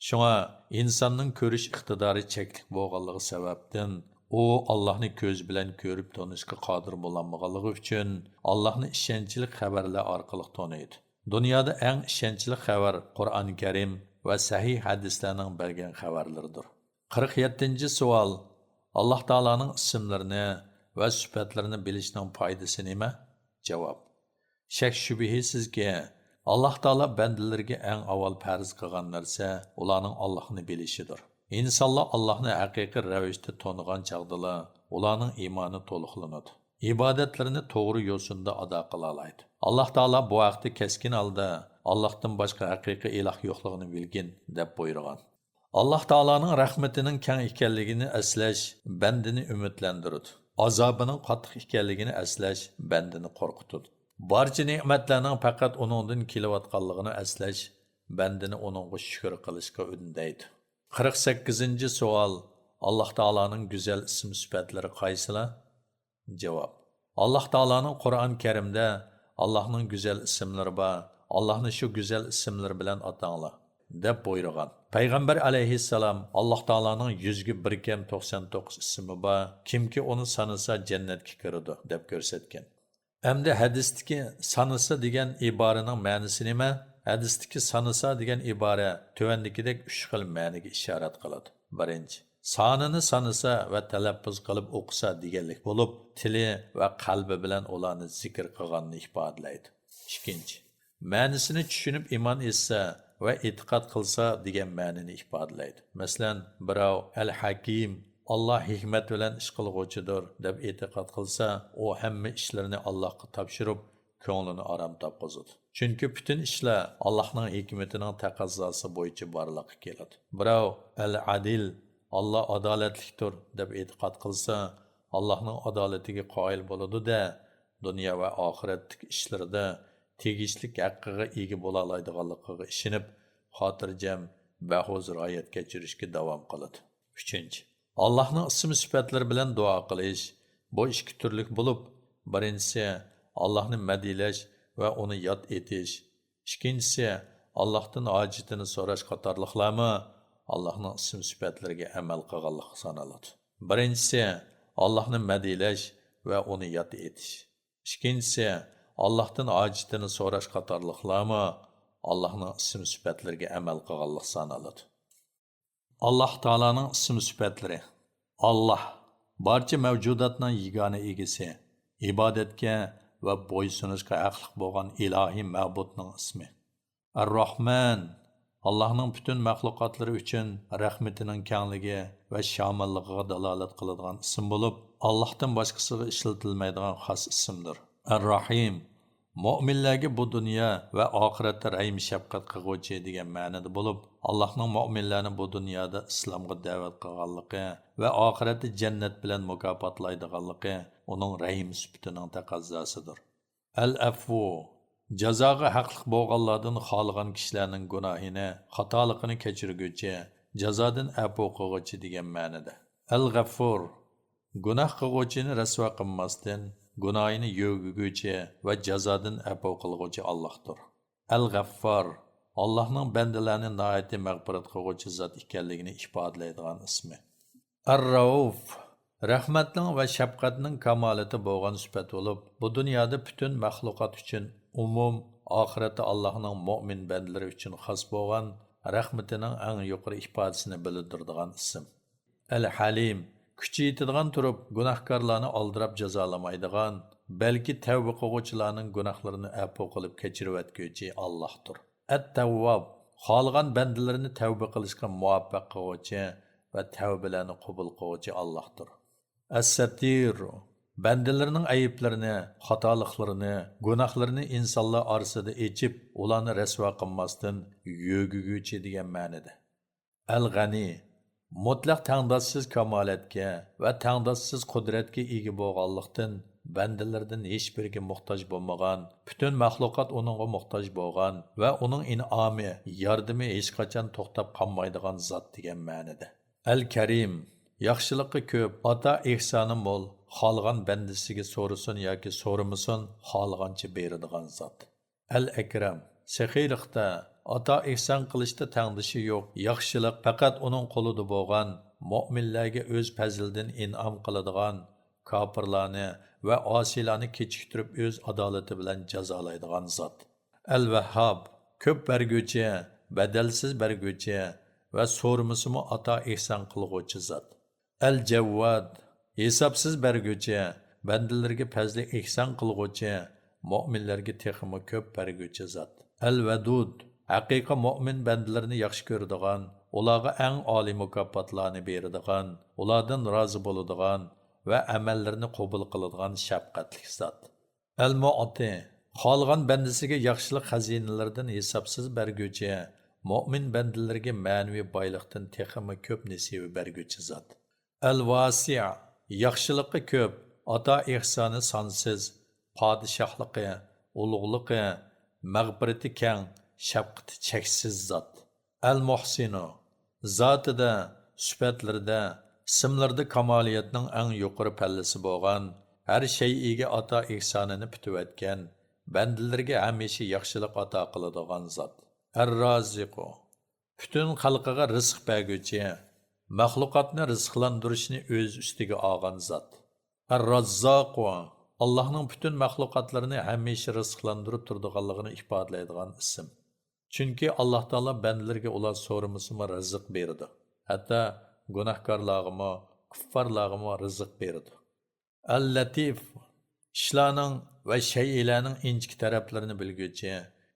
شۇڭا ئىنساننىڭ كۆرۈش ئىقتىدارى چەكلىك بولغانلىقى سەۋەبتىن، ئۇ ئاللاھنى كۆزى بىلەن كۆرۈپ تونۇشقا قادىر بولالمىغانلىقى ئۈچۈن، ئاللاھنى ئىشەنچلىك خەۋەرلەر ئارقىلىق تونۇيدۇ. دۇنيادا ئەڭ ئىشەنچلىك خەۋەر قۇرئان كەرىم ۋە سەھىھ ھەدىسلەرنىڭ بەرگەن خەۋەرلىرىدۇر. قىرىق يەتتىنچى سوئال. ئاللاھ تائالانىڭ ئىسىملىرىنى ۋە سۈپەتلىرىنى بىلىشنىڭ پايدىسى نېمە؟ جاۋاب. شەك-شۈبھىسىزكى، ئاللاھ تائالا بەندىلىرىگە ئەڭ ئاۋۋال پەرز قىلغان نەرسە ئۇلارنىڭ ئاللاھنى بىلىشىدۇر. ئىنسانلار ئاللاھنى ھەقىقىي رەۋىشتە تونۇغان چاغدىلا ئۇلارنىڭ ئىمانى تولۇقلىنىدۇ. ئىبادەتلىرىنى توغرا يوسۇندا ئادا قىلالايدۇ. ئاللاھ تائالا بۇ ھەقتە كەسكىن ھالدا، «ئاللاھتىن باشقا ھەقىقىي ئىلاھ يوقلۇقىنى بىلگىن» دەپ بۇيرۇغان. ئاللاھ تائالانىڭ رەھمىتىنىڭ كەڭ ئىكەنلىكىنى ئەسلەش بەندىنى ئۈمىدلەندۈرىدۇ. ئازابىنىڭ قاتتىق ئىكەنلىكىنى ئەسلەش بەندىنى قورقۇتىدۇ. بارچە نېمەتلەرنىڭ پەقەت ئۇنىڭدىن كېلىۋاتقانلىقىنى ئەسلەش بەندىنى ئۇنىڭغا شۈكۈر قىلىشقا ئۈندەيدۇ. قىرىق سەككىزىنچى سوئال. ئاللاھ تائالانىڭ گۈزەل ئىسىم-سۈپەتلىرى قايسىلار؟ جاۋاب. ئاللاھ تائالانىڭ قۇرئان كەرىمدە «ئاللاھنىڭ گۈزەل ئىسىملىرى بار، ئاللاھنى شۇ گۈزەل ئىسىملىرى بىلەن ئاتاڭلار» دەپ بۇيرۇغان. پەيغەمبەر ئەلەيھىسسالام: «ئاللاھ تائالانىڭ يۈزگە بىر كەم توقسان توققۇز ئىسمى بار، كىمكى ئۇنى سانىسا، جەننەتكە كىرىدۇ» دەپ كۆرسەتكەن. ئەمدى ھەدىستىكى «سانىسا» دېگەن ئىبارىنىڭ مەنىسى نېمە؟ ھەدىستىكى سانىسا دېگەن ئىبارە تۆۋەندىكىدەك ئۈچ خىل مەنىگە ئىشارەت قىلىدۇ. بىرىنچى، سانىنى سانىسا ۋە تەلەپپۇز قىلىپ ئوقۇسا دېگەنلىك بولۇپ، تىلى ۋە قەلبى بىلەن ئۇلارنى زىكىر قىلغاننى ئىپادىلەيدۇ. ئىككىنچى، مەنىسىنى چۈشىنىپ ئىمان ئېيتسا ۋە ئېتىقاد قىلسا دېگەن مەنىنى ئىپادىلەيدۇ. مەسىلەن، بىراۋ ئەل ھەكىم، ئاللا ھېكمەت بىلەن ئىش قىلغۇچىدۇر، دەپ ئېتىقاد قىلسا، ئۇ ھەممە ئىشلىرىنى ئاللاغا تاپشۇرۇپ، كۆڭلىنى ئارام تاپقۇزىدۇ. چۈنكى پۈتۈن ئىشلار ئاللاھنىڭ ھېكمىتىنىڭ تەقەززاسى بويىچە بارلىققا كېلىدۇ. بىراۋ ئەل ئادىل، ئاللا ئادالەتلىكتۇر، دەپ ئېتىقاد قىلسا، ئاللاھنىڭ ئادالىتىگە قايىل بولىدۇ-دە، دۇنيا ۋە ئاخىرەتتىكى ئىشلىرىدا تېگىشلىك ھەققىگە ئىگە بولالايدىغانلىقىغا ئىشىنىپ، خاتىرجەم، بەھۇزۇر ھايات كەچۈرۈشكە داۋام قىلىدۇ. ئۈچىنچى، ئاللاھنىڭ ئىسىم-سۈپەتلىرى بىلەن دۇئا قىلىش. بۇ ئىككى تۈرلۈك بولۇپ، بىرىنچىسى، ئاللاھنى مەدھىيلەش ۋە ئۇنى ياد ئېتىش. ئىككىنچىسى، ئاللاھتىن ھاجىتىنى سوراش قاتارلىقلارمۇ ئاللاھنىڭ ئىسىم-سۈپەتلىرىگە ئەمەل قىلغانلىققا سانىلىدۇ. بىرىنچىسى، ئاللاھنى مەدھىيلەش ۋە ئۇنى ياد ئېتىش. ئىككىنچىسى، ئاللاھتىن ھاجىتىنى سوراش قاتارلىقلارمۇ ئاللاھنىڭ ئىسىم-سۈپەتلىرىگە ئەمەل قىلغانلىق سانىلىدۇ. ئاللاھ تائالانىڭ ئىسىم-سۈپەتلىرى. ئاللاھ، بارچە مەۋجۇداتنىڭ يېگانە ئىگىسى، ئىبادەتكە ۋە بويسۇنۇشقا ھەقلىق بولغان ئىلاھىي مەبۇدنىڭ ئىسمى. ئەر-راھمان، ئاللاھنىڭ پۈتۈن مەخلۇقاتلىرى ئۈچۈن رەھمىتىنىڭ كەڭلىكى ۋە شاماللىقىغا دالالەت قىلىدىغان ئىسىم بولۇپ، ئاللاھتىن باشقىسىغا ئىشلىتىلمەيدىغان خاس ئىسىمدۇر. ئەر-راھىم، مۆمىنلەرگە بۇ دۇنيا ۋە ئاخىرەتتە رەھىم-شەپقەت قىلغۇچى دېگەن مەنىدە بولۇپ، ئاللاھنىڭ مۆمىنلەرنى بۇ دۇنيادا ئىسلامغا دەۋەت قىلغانلىقى ۋە ئاخىرەتتە جەننەت بىلەن مۇكاپاتلايدىغانلىقى ئۇنىڭ رەھىم سۈپىتىنىڭ تەقەززاسىدۇر. ئەل-ئەفۇ، جازاغا ھەقلىق بولغانلاردىن خالىغان كىشىلەرنىڭ گۇناھىنى، خاتالىقىنى كەچۈرگۈچى، جازادىن ئەپۇ قىلغۇچى دېگەن مەنىدە. ئەل-غەفۇر، گۇناھ قىلغۇچىنى رەسۋا قىلماستىن، گۇناھىنى يۆگىگۈچى ۋە جازادىن ئەپۇ قىلغۇچى ئاللاھتۇر. ئەل-غەففار، ئاللاھنىڭ بەندىلەرنى ناھايىتى مەغپىرەت قىلغۇچى زات ئىكەنلىكىنى ئىپادىلەيدىغان ئىسمى. ئەر-رەئۇف، رەھمەتنىڭ ۋە شەپقەتنىڭ كامالىتى بولغان سۈپەت بولۇپ، بۇ دۇنيادا پۈتۈن مەخلۇقات ئۈچۈن ئومۇم، ئاخىرەتتە ئاللاھنىڭ مۆمىن بەندىلىرى ئۈچۈن خاس بولغان رەھمىتىنىڭ ئەڭ يۇقىرى ئىپادىسىنى بىلدۈرىدىغان ئىسىم. ئەل-ھەلىم، كۈچى يېتىدىغان تۇرۇپ، گۇناھكارلارنى ئالدىراپ جازالىمايدىغان، بەلكى تەۋبە قىلغۇچىلارنىڭ گۇناھلىرىنى ئەپۇ قىلىپ كەچۈرۈۋەتكۈچى ئاللاھتۇر. ئەت-تەۋۋاب، خالىغان بەندىلىرىنى تەۋبە قىلىشقا مۇۋەپپەق قىلغۇچى ۋە تەۋبىلەرنى قوبۇل قىلغۇچى ئاللاھتۇر. ئەس-سەتتىر، بەندىلىرىنىڭ ئەيىبلىرىنى، خاتالىقلىرىنى، گۇناھلىرىنى ئىنسانلار ئارىسىدا ئېچىپ، ئۇلارنى رەسۋا قىلماستىن يۆگىگۈچى دېگەن مەنىدە. ئەل-غەنى، مۇتلەق تەڭداشسىز كامالەتكە ۋە تەڭداشسىز قۇدرەتكە ئىگە بولغانلىقتىن، بەندىلىرىدىن ھېچبىرىگە موھتاج بولمىغان، پۈتۈن مەخلۇقات ئۇنىڭغا موھتاج بولغان ۋە ئۇنىڭ ئىنئامى، ياردىمى ھېچقاچان توختاپ قالمايدىغان زات دېگەن مەنىدە. ئەل-كەرىم، ياخشىلىقى كۆپ، ئاتا-ئېھسانى مول، خالىغان بەندىسىگە سورىسۇن ياكى سورىمىسۇن، خالىغانچە بېرىدىغان زات. ئەل-ئەكرەم، سېخىيلىقتا، ئاتا-ئېھسان قىلىشتا تەڭدىشى يوق، ياخشىلىق پەقەت ئۇنىڭ قولىدا بولغان، مۆمىنلەرگە ئۆز پەزلىدىن ئىنئام قىلىدىغان، كاپىرلارنى ۋە ئاسىيلارنى كېچىكتۈرۈپ ئۆز ئادالىتى بىلەن جازالايدىغان زات. ئەل-ۋەھھاب، كۆپ بەرگۈچى، بەدەلسىز بەرگۈچى ۋە سورىمىسىمۇ ئاتا-ئېھسان قىلغۇچى زات. ئەل-جەۋۋاد، ھېسابسىز بەرگۈچى، بەندىلىرىگە پەزلى ئېھسان قىلغۇچى، مۆمىنلەرگە تېخىمۇ كۆپ بەرگۈچى زات. ئەل-ۋەدۇد، ھەقىقىي مۆمىن بەندىلىرىنى ياخشى كۆرىدىغان، ئۇلارغا ئەڭ ئالىي مۇكاپاتلارنى بېرىدىغان، ئۇلاردىن رازى بولىدىغان ۋە ئەمەللىرىنى قوبۇل قىلىدىغان شەپقەتلىك زات. ئەل-مۇئتى، خالىغان بەندىسىگە ياخشىلىق خەزىنىلىرىدىن ھېسابسىز بەرگۈچى، مۆمىن بەندىلىرىگە مەنىۋى بايلىقتىن تېخىمۇ كۆپ نېسىۋە بەرگۈچى زات. ئەل-ۋاسىئ، ياخشىلىقى كۆپ، ئاتا-ئېھسانى سانسىز، پادىشاھلىقى، ئۇلۇغلۇقى، مەغپىرىتى كەڭ، شەپقىتى چەكسىز زات. ئەل-مۇھسىنۇ، زاتىدا، سۈپەتلىرىدە، ئىسىملىرىدا كامالىيەتنىڭ ئەڭ يۇقىرى پەللىسى بولغان، ھەر شەيئىگە ئاتا-ئېھسانىنى پۈتۈۋەتكەن، بەندىلىرىگە ھەمىشە ياخشىلىق ئاتا قىلىدىغان زات. ئەر-رازىقۇ، پۈتۈن خەلقىگە رىزىق بەرگۈچى، مەخلۇقاتنى رىزىقلاندۇرۇشنى ئۆز ئۈستىگە ئالغان زات. ئەر-راززاقۇ، ئاللاھنىڭ پۈتۈن مەخلۇقاتلىرىنى ھەمىشە رىزىقلاندۇرۇپ تۇرىدىغانلىقىنى ئىپادىلەيدىغان ئىسىم. چۈنكى ئاللاھ تائالا بەندىلىرىگە ئۇلار سورىمىسىمۇ رىزىق بېرىدۇ. ھەتتا گۇناھكارلارغىمۇ، كۇففارلارغىمۇ رىزىق بېرىدۇ. ئەل-لەتىف، ئىشلارنىڭ ۋە شەيئىلەرنىڭ ئىنچىكە تەرەپلىرىنى بىلگۈچى،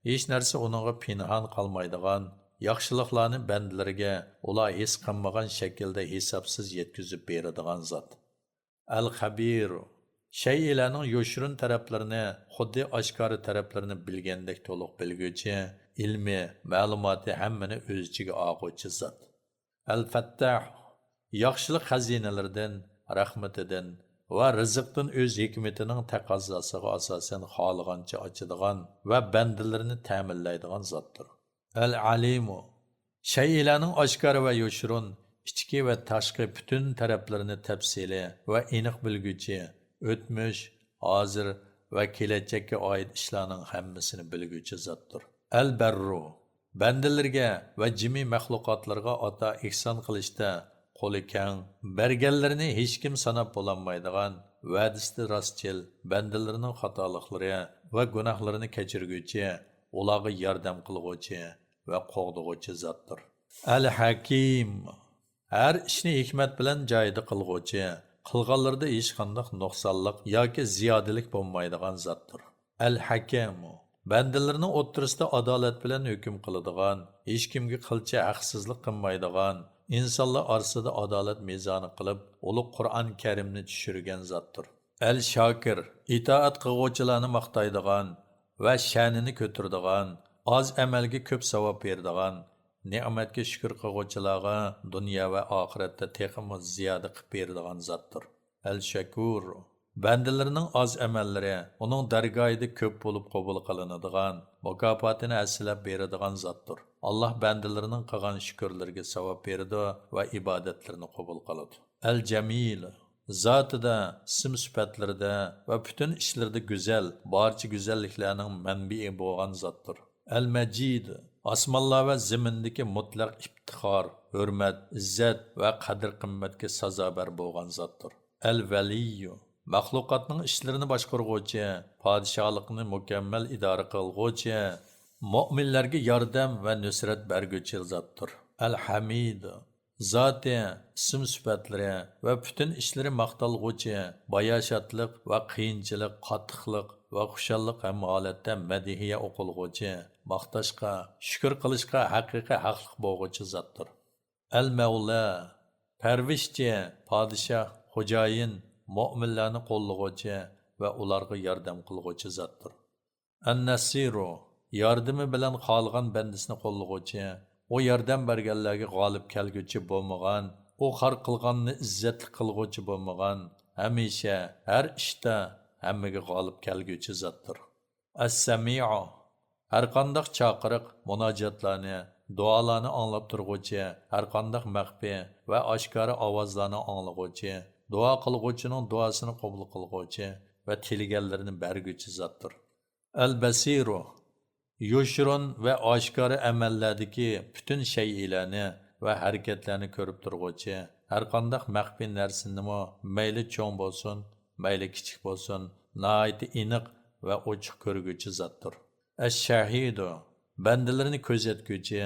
ھېچ نەرسە ئۇنىڭغا پىنھان قالمايدىغان، ياخشىلىقلارنى بەندىلىرىگە ئۇلار ھېس قىلمىغان شەكىلدە ھېسابسىز يەتكۈزۈپ بېرىدىغان زات. ئەل-خەبىر، شەيئىلەرنىڭ يوشۇرۇن تەرەپلىرىنى خۇددى ئاشكارا تەرەپلىرىنى بىلگەندەك تولۇق بىلگۈچى، ئىلمى، مەلۇماتى ھەممىنى ئۆز ئىچىگە ئالغۇچى زات. ئەل-فەتتاھ، ياخشىلىق خەزىنىلىرىدىن، رەھمىتىدىن ۋە رىزىقتىن ئۆز ھېكمىتىنىڭ تەقەززاسىغا ئاساسەن خالىغانچە ئاچىدىغان ۋە بەندىلىرىنى تەمىنلەيدىغان زاتتۇر. ئەل-ئەلىمۇ، شەيئىلەرنىڭ ئاشكارا ۋە يوشۇرۇن، ئىچكى ۋە تاشقى پۈتۈن تەرەپلىرىنى تەپسىلىي ۋە ئېنىق بىلگۈچى، ئۆتمۈش، ھازىر ۋە كېلەچەككە ئائىت ئىشلارنىڭ ھەممىسىنى بىلگۈچى زاتتۇر. ئەل-بەررۇ، بەندىلىرىگە ۋە جىمى مەخلۇقاتلىرىغا ئاتا ئېھسان قىلىشتا قولى كەڭ، بەرگەنلىرىنى ھېچكىم ساناپ بولالمايدىغان، ۋەدىسىدە راستچىل، بەندىلىرىنىڭ خاتالىقلىرى ۋە گۇناھلىرىنى كەچۈرگۈچى، ئۇلارغا ياردەم قىلغۇچى ۋە قوغدىغۇچى زاتتۇر. ئەل-ھەكىم، ھەر ئىشنى ھېكمەت بىلەن جايىدا قىلغۇچى، قىلغانلىرىدا ھېچقانداق نۇقسانلىق ياكى زىيادىلىك بولمايدىغان زاتتۇر. ئەل-ھەكەم، بەندىلىرىنىڭ ئوتتۇرىسىدا ئادالەت بىلەن ھۆكۈم قىلىدىغان، ھېچكىمگە قىلچە ھەقسىزلىق قىلمايدىغان، ئىنسانلار ئارىسىدا ئادالەت مىزانى قىلىپ، ئۇلۇغ قۇرئان كەرىمنى چۈشۈرگەن زاتتۇر. ئەل-شاكىر، ئىتائەت قىلغۇچىلارنى ماختايدىغان ۋە شەنىنى كۆتۈرىدىغان، ئاز ئەمەلگە كۆپ ساۋاب بېرىدىغان، نېمەتكە شۈكۈر قىلغۇچىلارغا دۇنيا ۋە ئاخىرەتتە تېخىمۇ زىيادە قىلىپ بېرىدىغان زاتتۇر. ئەل-شەكۇر، بەندىلىرىنىڭ ئاز ئەمەللىرى ئۇنىڭ دەرگاھىدا كۆپ بولۇپ قوبۇل قىلىنىدىغان، مۇكاپاتىنى ھەسسىلەپ بېرىدىغان زاتتۇر. ئاللاھ بەندىلىرىنىڭ قىلغان شۈكۈرلىرىگە ساۋاب بېرىدۇ ۋە ئىبادەتلىرىنى قوبۇل قىلىدۇ. ئەل-جەمىل، زاتىدا، ئىسىم-سۈپەتلىرىدە ۋە پۈتۈن ئىشلىرىدا گۈزەل، بارچە گۈزەللىكلەرنىڭ مەنبىئى بولغان زاتتۇر. ئەل-مەجىد، ئاسمانلار ۋە زېمىندىكى مۇتلەق ئىپتىخار، ھۆرمەت، ئىززەت ۋە قەدىر-قىممەتكە سازاۋەر بولغان زاتتۇر. ئەل-ۋەلىييۇ، مەخلۇقاتنىڭ ئىشلىرىنى باشقۇرغۇچى، پادىشاھلىقنى مۇكەممەل ئىدارە قىلغۇچى، مۆمىنلەرگە ياردەم ۋە نۇسرەت بەرگۈچى زاتتۇر. ئەل-ھەمىد، زاتى، ئىسىم-سۈپەتلىرى ۋە پۈتۈن ئىشلىرى ماختالغۇچى، باياشاتلىق ۋە قىيىنچىلىق، قاتتىقلىق ۋە خۇشاللىق ھەممە ھالەتتە مەدھىيە ئوقۇلغۇچى، ماختاشقا، شۈكۈر قىلىشقا ھەقىقىي ھەقلىق بولغۇچى زاتتۇر. ئەل-مەۋلا، پەرۋىشچى، پادىشاھ، خوجايىن، مۆمىنلەرنى قوللىغۇچى ۋە ئۇلارغا ياردەم قىلغۇچى زاتتۇر. ئەن-نەسىرۇ، ياردىمى بىلەن خالىغان بەندىسىنى قوللىغۇچى، ئۇ ياردەم بەرگەنلەرگە غالىب كەلگۈچى بولمىغان، ئۇ خار قىلغاننى ئىززەتلىك قىلغۇچى بولمىغان، ھەمىشە، ھەر ئىشتا ھەممىگە غالىب كەلگۈچى زاتتۇر. ئەس-سەمىئۇ، ھەرقانداق چاقىرىق، مۇناجاتلارنى، دۇئالارنى ئاڭلاپ تۇرغۇچى، ھەرقانداق مەخپىي ۋە ئاشكارا ئاۋازلارنى ئاڭلىغۇچى، دۇئا قىلغۇچىنىڭ دۇئاسىنى قوبۇل قىلغۇچى ۋە تىلىگەنلىرىنى بەرگۈچى زاتتۇر. ئەل-بەسىرۇ، يوشۇرۇن ۋە ئاشكارا ئەمەللەردىكى پۈتۈن شەيئىلەرنى ۋە ھەرىكەتلەرنى كۆرۈپ تۇرغۇچى، ھەرقانداق مەخپىي نەرسىنىمۇ مەيلى چوڭ بولسۇن، مەيلى كىچىك بولسۇن، ناھايىتى ئېنىق ۋە ئوچۇق كۆرگۈچى زاتتۇر. ئەش-شاھىدۇ، بەندىلىرىنى كۆزەتكۈچى،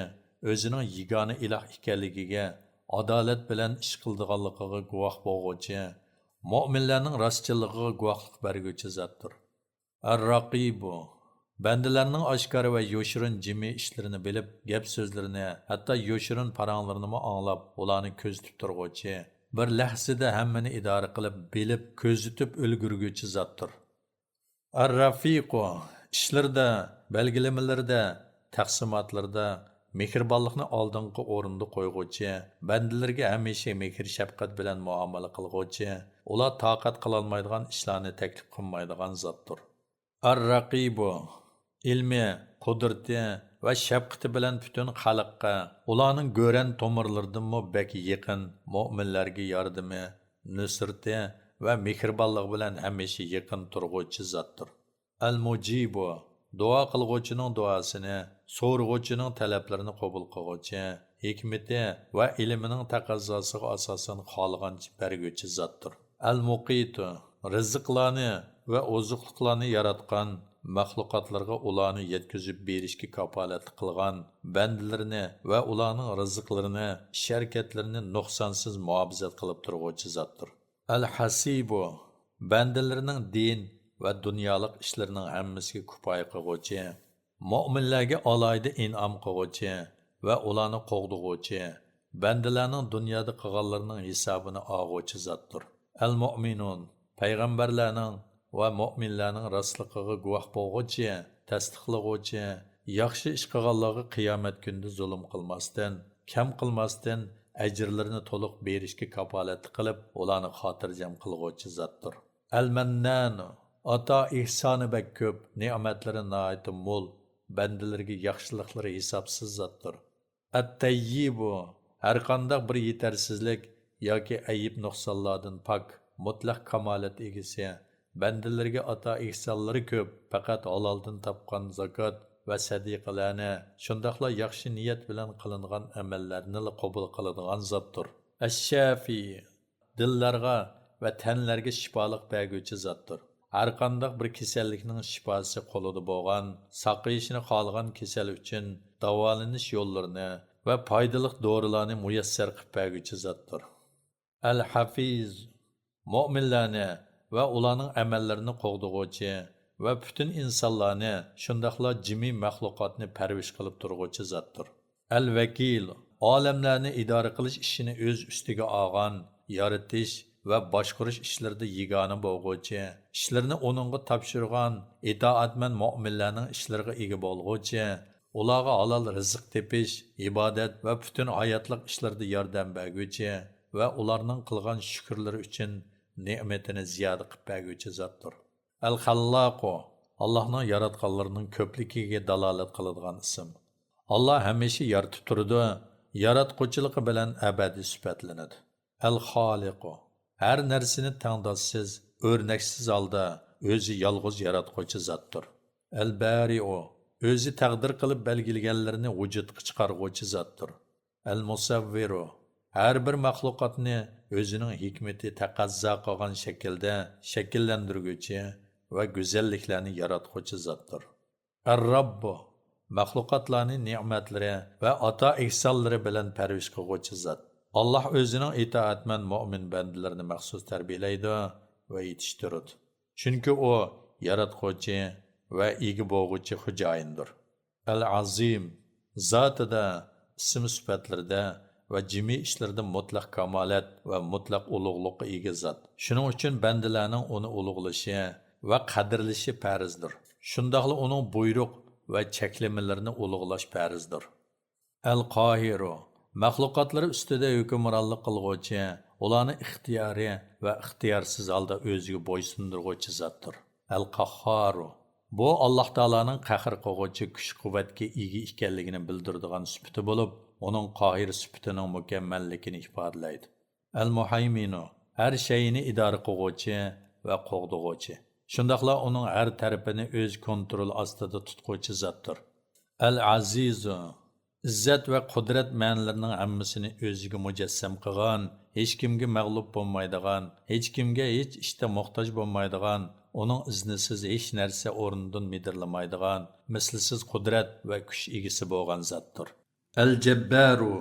ئۆزىنىڭ يېگانە ئىلاھ ئىكەنلىكىگە ئادالەت بىلەن ئىش قىلىدىغانلىقىغا گۇۋاھ بولغۇچى، مۆمىنلەرنىڭ راستچىللىقىغا گۇۋاھلىق بەرگۈچى زاتتۇر. ئەر-رەقىبۇ، بەندىلەرنىڭ ئاشكارا ۋە يوشۇرۇن جىمى ئىشلىرىنى بىلىپ، گەپ-سۆزلىرىنى، ھەتتا يوشۇرۇن پاراڭلىرىنىمۇ ئاڭلاپ، ئۇلارنى كۆزىتىپ تۇرغۇچى، بىر لەھزىدە ھەممىنى ئىدارە قىلىپ، بىلىپ، كۆزىتىپ ئۈلگۈرگۈچى زاتتۇر. ئەر-رەفىقۇ، ئىشلىرىدا، بەلگىلىمىلىرىدە، تەقسىماتلىرىدا مېھرىبانلىقنى ئالدىنقى ئورۇندا قويغۇچى، بەندىلىرىگە ھەمىشە مېھىر-شەپقەت بىلەن مۇئامىلە قىلغۇچى، ئۇلار تاقەت قىلالمايدىغان ئىشلارنى تەكلىپ قىلمايدىغان زاتتۇر. ئەر-رەقىبۇ، ئىلمى، قۇدرىتى ۋە شەپقىتى بىلەن پۈتۈن خەلققە، ئۇلارنىڭ گۆرەن تومۇرلىرىدىنمۇ بەك يېقىن، مۆمىنلەرگە ياردىمى، نۇسرىتى ۋە مېھرىبانلىقى بىلەن ھەمىشە يېقىن تۇرغۇچى زاتتۇر. ئەل-مۇجىبۇ، دۇئا قىلغۇچىنىڭ دۇئاسىنى، سورىغۇچىنىڭ تەلەپلىرىنى قوبۇل قىلغۇچى، ھېكمىتى ۋە ئىلمىنىڭ تەقەززاسىغا ئاساسەن خالىغانچە بەرگۈچى زاتتۇر. ئەل-مۇقىتۇ، رىزىقلارنى ۋە ئوزۇقلۇقلارنى ياراتقان، مەخلۇقاتلىرىغا ئۇلارنى يەتكۈزۈپ بېرىشكە كاپالەتلىك قىلغان، بەندىلىرىنى ۋە ئۇلارنىڭ رىزىقلىرىنى، ئىش-ھەرىكەتلىرىنى نۇقسانسىز مۇھاپىزەت قىلىپ تۇرغۇچى زاتتۇر. ئەل-ھەسىبۇ، بەندىلىرىنىڭ دىن ۋە دۇنيالىق ئىشلىرىنىڭ ھەممىسىگە كۇپايە قىلغۇچى، مۆمىنلەرگە ئالاھىدە ئىنئام قىلغۇچى ۋە ئۇلارنى قوغدىغۇچى، بەندىلەرنىڭ دۇنيادا قىلغانلىرىنىڭ ھېسابىنى ئالغۇچى زاتتۇر. ئەل-مۆمىنۇن، پەيغەمبەرلەرنىڭ ۋە مۆمىنلەرنىڭ راستلىقىغا گۇۋاھ بولغۇچى، تەستىقلىغۇچى، ياخشى ئىش قىلغانلارغا قىيامەت كۈنىدە زۇلۇم قىلماستىن، كەم قىلماستىن، ئەجىرلىرىنى تولۇق بېرىشكە كاپالەتلىك قىلىپ، ئۇلارنى خاتىرجەم قىلغۇچى زاتتۇر. ئەل-مەننانۇ، ئاتا ئېھسانى بەك كۆپ، نېمەتلىرى ناھايىتى مول، بەندىلىرىگە ياخشىلىقلىرى ھېسابسىز زاتتۇر. ئەت-تەييىبۇ، ھەرقانداق بىر يېتەرسىزلىك ياكى ئەيىب-نۇقسانلاردىن پاك، مۇتلەق كامالەت ئىگىسى، بەندىلىرىگە ئاتا ئېھسانلىرى كۆپ، پەقەت ھالالدىن تاپقان زاكات ۋە سەدىقىلەرنى، شۇنداقلا ياخشى نىيەت بىلەن قىلىنغان ئەمەللەرنىلا قوبۇل قىلىدىغان زاتتۇر. ئەششافى، دىللارغا ۋە تەنلەرگە شىپالىق بەرگۈچى زاتتۇر. ھەرقانداق بىر كېسەللىكنىڭ شىپاسى قولىدا بولغان، ساقىيىشنى خالىغان كېسەل ئۈچۈن داۋالىنىش يوللىرىنى ۋە پايدىلىق دورىلارنى مۇيەسسەر قىلىپ بەرگۈچى زاتتۇر. ئەل-ھەفىز، مۆمىنلەرنى ۋە ئۇلارنىڭ ئەمەللىرىنى قوغدىغۇچى ۋە پۈتۈن ئىنسانلارنى، شۇنداقلا جىمى مەخلۇقاتنى پەرۋىش قىلىپ تۇرغۇچى زاتتۇر. ئەل-ۋەكىل، ئالەملەرنى ئىدارە قىلىش ئىشىنى ئۆز ئۈستىگە ئالغان، يارىتىش ۋە باشقۇرۇش ئىشلىرىدا يېگانە بولغۇچى، ئىشلىرىنى ئۇنىڭغا تاپشۇرغان ئىتائەتمەن مۆمىنلەرنىڭ ئىشلىرىغا ئىگە بولغۇچى، ئۇلارغا ھالال رىزىق تېپىش، ئىبادەت ۋە پۈتۈن ھاياتلىق ئىشلىرىدا ياردەم بەرگۈچى ۋە ئۇلارنىڭ قىلغان شۈكۈرلىرى ئۈچۈن نېمىتىنى زىيادە قىلىپ بەرگۈچى زاتتۇر. ئەل-خەللاقۇ، ئاللاھنىڭ ياراتقانلىرىنىڭ كۆپلۈكىگە دالالەت قىلىدىغان ئىسىم. ئاللاھ ھەمىشە يارىتىپ تۇرىدۇ، ياراتقۇچىلىقى بىلەن ئەبەدىي سۈپەتلىنىدۇ. ئەل-خالىقۇ، ھەر نەرسىنى تەڭداشسىز، ئۆرنەكسىز ھالدا ئۆزى يالغۇز ياراتقۇچى زاتتۇر. ئەل-بارىئۇ، ئۆزى تەقدىر قىلىپ بەلگىلىگەنلىرىنى ۋۇجۇدقا چىقارغۇچى زاتتۇر. ئەل-مۇسەۋۋىرۇ، ھەر بىر مەخلۇقاتنى ئۆزىنىڭ ھېكمىتى تەقەززا قىلغان شەكىلدە شەكىللەندۈرگۈچى ۋە گۈزەللىكلەرنى ياراتقۇچى زاتتۇر. ئەر-رەببۇ، مەخلۇقاتلارنى نېمەتلىرى ۋە ئاتا ئېھسانلىرى بىلەن پەرۋىش قىلغۇچى زات. ئاللاھ ئۆزىنىڭ ئىتائەتمەن مۆمىن بەندىلىرىنى مەخسۇس تەربىيەلەيدۇ ۋە يېتىشتۈرىدۇ. چۈنكى ئۇ ياراتقۇچى ۋە ئىگە بولغۇچى خوجايىندۇر. ئەل-ئەزىم، زاتىدا، ئىسىم سۈپەتلىرىدە ۋە جىمى ئىشلىرىدا مۇتلەق كامالەت ۋە مۇتلەق ئۇلۇغلۇققا ئىگە زات. شۇنىڭ ئۈچۈن بەندىلەرنىڭ ئۇنى ئۇلۇغلىشى ۋە قەدىرلىشى پەرزدۇر. شۇنداقلا ئۇنىڭ بۇيرۇق ۋە چەكلىمىلىرىنى ئۇلۇغلاش پەرزدۇر. ئەل-قاھىرۇ، مەخلۇقاتلىرى ئۈستىدە ھۆكۈمرانلىق قىلغۇچى، ئۇلارنى ئىختىيارىي ۋە ئىختىيارسىز ھالدا ئۆزىگە بويسۇندۇرغۇچى زاتتۇر. ئەل-قاھھارۇ، بۇ ئاللاھ تائالانىڭ قەھر قىلغۇچى كۈچ-قۇۋۋەتكە ئىگە ئىكەنلىكىنى بىلدۈرىدىغان سۈپىتى بولۇپ، ئۇنىڭ قاھىر سۈپىتىنىڭ مۇكەممەللىكىنى ئىپادىلەيدۇ. ئەل-مۇھەيمىنۇ، ھەر شەيئىنى ئىدارە قىلغۇچى ۋە قوغدىغۇچى. شۇنداقلا ئۇنىڭ ھەر تەرىپىنى ئۆز كونترول ئاستىدا تۇتقۇچى زاتتۇر. ئەل-ئەزىزۇ، ئىززەت ۋە قۇدرەت مەنىلىرىنىڭ ھەممىسىنى ئۆزىگە مۇجەسسەم قىلغان، ھېچكىمگە مەغلۇپ بولمايدىغان، ھېچكىمگە ھېچ ئىشتا موھتاج بولمايدىغان، ئۇنىڭ ئىزنىسىز ھېچ نەرسە ئورنىدىن مىدىرلىمايدىغان، مىسلىسىز قۇدرەت ۋە كۈچ ئىگىسى بولغان زاتتۇر. ئەل-جەببارۇ،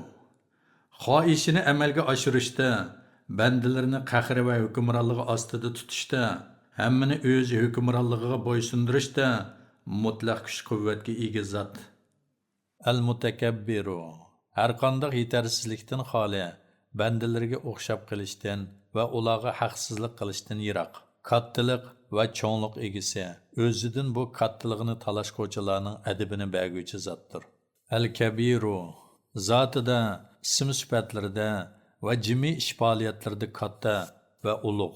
خاھىشىنى ئەمەلگە ئاشۇرۇشتا، بەندىلىرىنى قەھرى ۋە ھۆكۈمرانلىقى ئاستىدا تۇتۇشتا، ھەممىنى ئۆزى ھۆكۈمرانلىقىغا بويسۇندۇرۇشتا مۇتلەق كۈچ-قۇۋۋەتكە ئىگە زات. ئەل-مۇتەكەببىرۇ، ھەرقانداق يېتەرسىزلىكتىن خالىي، بەندىلىرىگە ئوخشاپ قېلىشتىن ۋە ئۇلارغا ھەقسىزلىق قىلىشتىن يىراق. كاتتىلىق ۋە چوڭلۇق ئىگىسى، ئۆزىدىن بۇ كاتتىلىقنى تالاشقۇچىلارنىڭ ئەدىپىنى بەرگۈچى زاتتۇر. ئەل-كەبىرۇ، زاتىدا، ئىسىم سۈپەتلىرىدە ۋە جىمى ئىش پائالىيەتلىرىدە كاتتا ۋە ئۇلۇغ.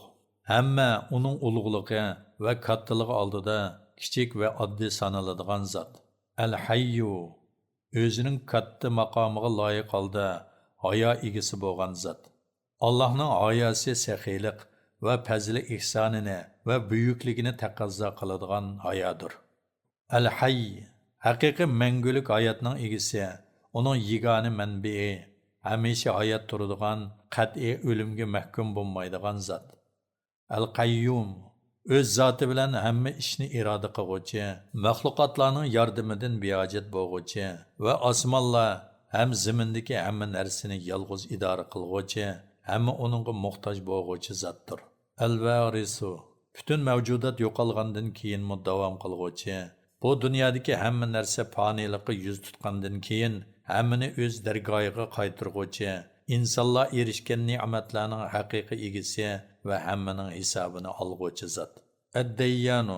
ھەممە ئۇنىڭ ئۇلۇغلۇقى ۋە كاتتىلىقى ئالدىدا كىچىك ۋە ئاددىي سانىلىدىغان زات. ئەل-ھەييۇ، ئۆزىنىڭ كاتتا ماقامىغا لايىق ھالدا ھايا ئىگىسى بولغان زات. ئاللاھنىڭ ھاياسى سېخىيلىق ۋە پەزلى ئېھسانىنى ۋە بۈيۈكلۈكىنى تەقەززا قىلىدىغان ھايادۇر. ئەل-ھەي، ھەقىقىي مەڭگۈلۈك ھاياتنىڭ ئىگىسى، ئۇنىڭ يېگانە مەنبىئى، ھەمىشە ھايات تۇرىدىغان، قەتئىي ئۆلۈمگە مەھكۇم بولمايدىغان زات. ئەل-قەييۇم، ئۆز زاتى بىلەن ھەممە ئىشنى ئىرادە قىلغۇچى، مەخلۇقاتلارنىڭ ياردىمىدىن بىھاجەت بولغۇچى ۋە ئاسمانلار ھەم زېمىندىكى ھەممە نەرسىنى يالغۇز ئىدارە قىلغۇچى، ھەممە ئۇنىڭغا موھتاج بولغۇچى زاتتۇر. ئەل-ۋارىسۇ، پۈتۈن مەۋجۇدات يوقالغاندىن كېيىنمۇ داۋام قىلغۇچى، بۇ دۇنيادىكى ھەممە نەرسە پانىيلىققا يۈز تۇتقاندىن كېيىن، ھەممىنى ئۆز دەرگاھىغا قايتۇرغۇچى، ئىنسانلار ئېرىشكەن نېمەتلەرنىڭ ھەقىقىي ئىگىسى ۋە ھەممىنىڭ ھېسابىنى ئالغۇچى زات. ئەد-دەييانۇ،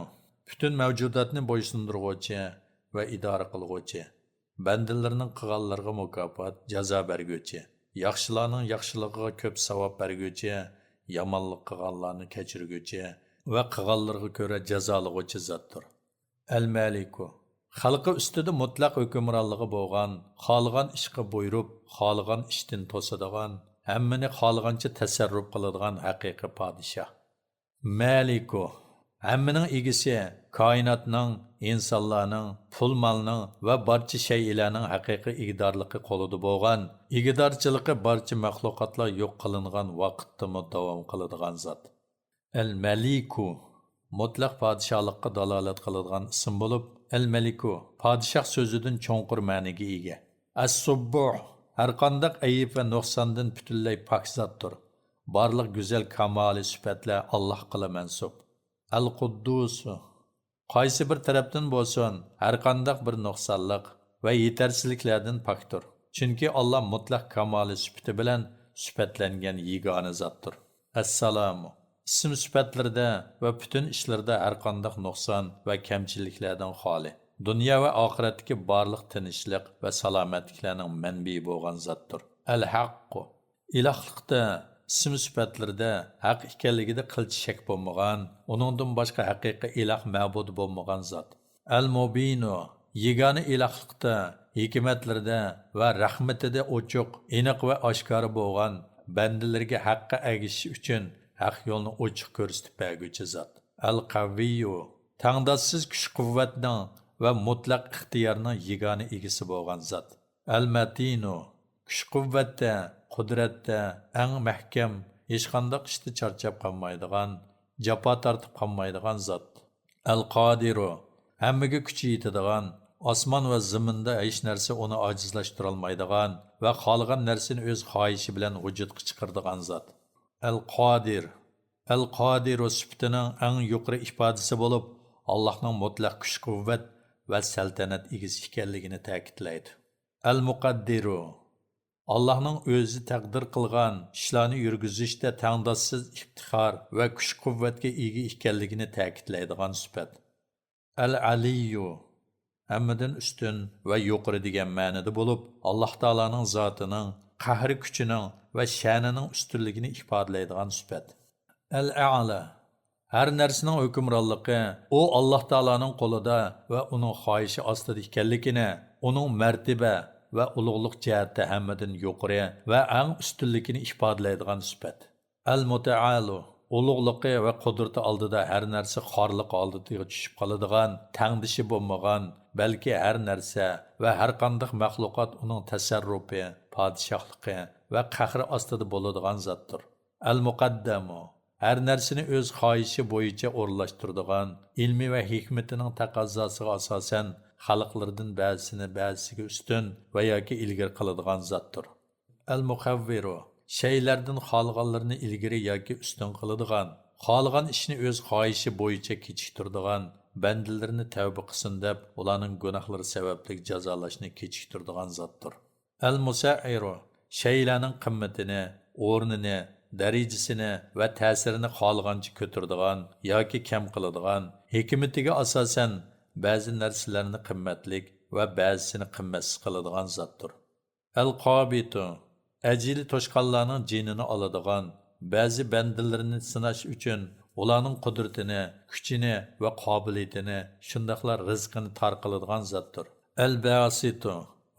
پۈتۈن مەۋجۇداتنى بويسۇندۇرغۇچى ۋە ئىدارە قىلغۇچى، بەندىلىرىنىڭ قىلغانلىرىغا مۇكاپات، جازا بەرگۈچى، ياخشىلارنىڭ ياخشىلىقىغا كۆپ ساۋاب بەرگۈچى، يامانلىق قىلغانلارنى كەچۈرگۈچى ۋە قىلغانلىرىغا كۆرە جازالىغۇچى زاتتۇر. ئەل-مەلىكۇ، خەلقى ئۈستىدە مۇتلەق ھۆكۈمرانلىقى بولغان، خالىغان ئىشقا بۇيرۇپ، خالىغان ئىشتىن توسىدىغان، ھەممىنى خالىغانچە تەسەررۇپ قىلىدىغان ھەقىقىي پادىشاھ. مەلىكۇ، ھەممىنىڭ ئىگىسى، كائىناتنىڭ، ئىنسانلارنىڭ، پۇل-مالنىڭ ۋە بارچە شەيئىلەرنىڭ ھەقىقىي ئىگىدارلىقى قولىدا بولغان، ئىگىدارچىلىقى بارچە مەخلۇقاتلار يوق قىلىنغان ۋاقىتتىمۇ داۋام قىلىدىغان زات. ئەل-مەلىكۇ، مۇتلەق پادىشاھلىققا دالالەت قىلىدىغان ئىسىم بولۇپ، ئەل-مەلىكۇ، پادىشاھ سۆزىدىن چوڭقۇر مەنىگە ئىگە. ئەس-سۇببۇھ، ھەرقانداق ئەيىب ۋە نۇقساندىن پۈتۈنلەي پاك زاتتۇر. بارلىق گۈزەل كامالىي سۈپەتلەر ئاللاھقىلا مەنسۇپ. ئەل-قۇددۇسۇ، قايسى بىر تەرەپتىن بولسۇن، ھەرقانداق بىر نۇقسانلىق ۋە يېتەرسىزلىكلەردىن پاكتۇر. چۈنكى ئاللا مۇتلەق كامالىي سۈپىتى بىلەن سۈپەتلەنگەن يېگانە زاتتۇر. ئەسسالامۇ، ئىسىم سۈپەتلىرىدە ۋە پۈتۈن ئىشلىرىدا ھەرقانداق نۇقسان ۋە كەمچىلىكلەردىن خالىي، دۇنيا ۋە ئاخىرەتتىكى بارلىق تىنچلىق ۋە سالامەتلىكلەرنىڭ مەنبىيى بولغان زاتتۇر. ئەل-ھەققۇ، ئىلاھلىقتا، ئىسىم سۈپەتلىرىدە ھەق ئىكەنلىكىدە قىلچە شەك بولمىغان، ئۇنىڭدىن باشقا ھەقىقىي ئىلاھ مەبۇد بولمىغان زات. ئەل-مۇبىنۇ، يېگانە ئىلاھلىقتا، ھېكمەتلىرىدە ۋە رەھمىتىدە ئوچۇق، ئېنىق ۋە ئاشكارا بولغان، بەندىلىرىگە ھەققە ئەگىشىش ئۈچۈن ھەق يولنى ئوچۇق كۆرسىتىپ بەرگۈچى زات. ئەل-قەۋىيۇ، تەڭداشسىز كۈچ-قۇۋۋەتنىڭ ۋە مۇتلەق ئىختىيارنىڭ يېگانە ئىگىسى بولغان زات. ئەل-مەتىنۇ، كۈچ-قۇۋۋەتتە، قۇدرەتتە ئەڭ مەھكەم، ھېچقانداق ئىشتا چارچاپ قالمايدىغان، جاپا تارتىپ قالمايدىغان زات. ئەل-قادىرۇ، ھەممىگە كۈچى يېتىدىغان، ئاسمان ۋە زېمىندا ھېچ نەرسە ئۇنى ئاجىزلاشتۇرالمايدىغان ۋە خالىغان نەرسىنى ئۆز خاھىشى بىلەن ۋۇجۇدقا چىقىرىدىغان زات. ئەل-قادىر، ئەل-قادىرۇ سۈپىتىنىڭ ئەڭ يۇقىرى ئىپادىسى بولۇپ، ئاللاھنىڭ مۇتلەق كۈچ-قۇۋۋەت ۋە سەلتەنەت ئىگىسى ئىكەنلىكىنى تەكىتلەيدۇ. ئەل-مۇقەددىرۇ، ئاللاھنىڭ ئۆزى تەقدىر قىلغان ئىشلارنى يۈرگۈزۈشتە تەڭداشسىز ئىپتىخار ۋە كۈچ-قۇۋۋەتكە ئىگە ئىكەنلىكىنى تەكىتلەيدىغان سۈپەت. ئەل-ئەلىييۇ، ھەممىدىن ئۈستۈن ۋە يۇقىرى دېگەن مەنىدە بولۇپ، ئاللاھ تائالانىڭ زاتىنىڭ، قەھرى كۈچىنىڭ ۋە شەنىنىڭ ئۈستۈنلۈكىنى ئىپادىلەيدىغان سۈپەت. ئەل-ئەئلا، ھەر نەرسىنىڭ ھۆكۈمرانلىقى ئۇ ئاللاھ تائالانىڭ قولىدا ۋە ئۇنىڭ خاھىشى ئاستىدا ئىكەنلىكىنى، ئۇنىڭ مەرتىبە ۋە ئۇلۇغلۇق جەھەتتە ھەممىدىن يۇقىرى ۋە ئەڭ ئۈستۈنلۈكىنى ئىپادىلەيدىغان سۈپەت. ئەل-مۇتەئالۇ، ئۇلۇغلۇقى ۋە قۇدرىتى ئالدىدا ھەر نەرسە خارلىق ھالىتىگە چۈشۈپ قالىدىغان، تەڭدىشى بولمىغان، بەلكى ھەر نەرسە ۋە ھەرقانداق مەخلۇقات ئۇنىڭ تەسەررۇپى، پادىشاھلىقى ۋە قەھرى ئاستىدا بولىدىغان زاتتۇر. ئەل-مۇقەددەمۇ، ھەر نەرسىنى ئۆز خاھىشى بويىچە ئورۇنلاشتۇرىدىغان، ئىلمى ۋە ھېكمىتىنىڭ تەقەززاسىغا ئاساسەن، خەلقلىرىدىن بەزىسىنى بەزىسىگە ئۈستۈن ۋە ياكى ئىلگىرى قىلىدىغان زاتتۇر. ئەل-مۇخەۋۋىرۇ، شەيئىلەردىن خالىغانلىرىنى ئىلگىرى ياكى ئۈستۈن قىلىدىغان، خالىغان ئىشنى ئۆز خاھىشى بويىچە كېچىكتۈرىدىغان، بەندىلىرىنى تەۋبە قىلسۇن دەپ، ئۇلارنىڭ گۇناھلىرى سەۋەبلىك جازالاشنى كېچىكتۈرىدىغان زاتتۇر. ئەل-مۇسەئىرۇ، شەيئىلەرنىڭ قىممىتىنى، ئورنىنى، دەرىجىسىنى ۋە تەسىرىنى خالىغانچە كۆتۈرىدىغان ياكى كەم قىلىدىغان، ھېكمىتىگە ئاساسەن، بەزى نەرسىلەرنى قىممەتلىك ۋە بەزىسىنى قىممەتسىز قىلىدىغان زاتتۇر. ئەل-قابىتۇ، ئەجىلى توشقانلارنىڭ جېنىنى ئالىدىغان، بەزى بەندىلىرىنى سىناش ئۈچۈن ئۇلارنىڭ قۇدرىتىنى، كۈچىنى ۋە قابىلىيىتىنى، شۇنداقلا رىزقىنى تار قىلىدىغان زاتتۇر. ئەل-باسىتۇ،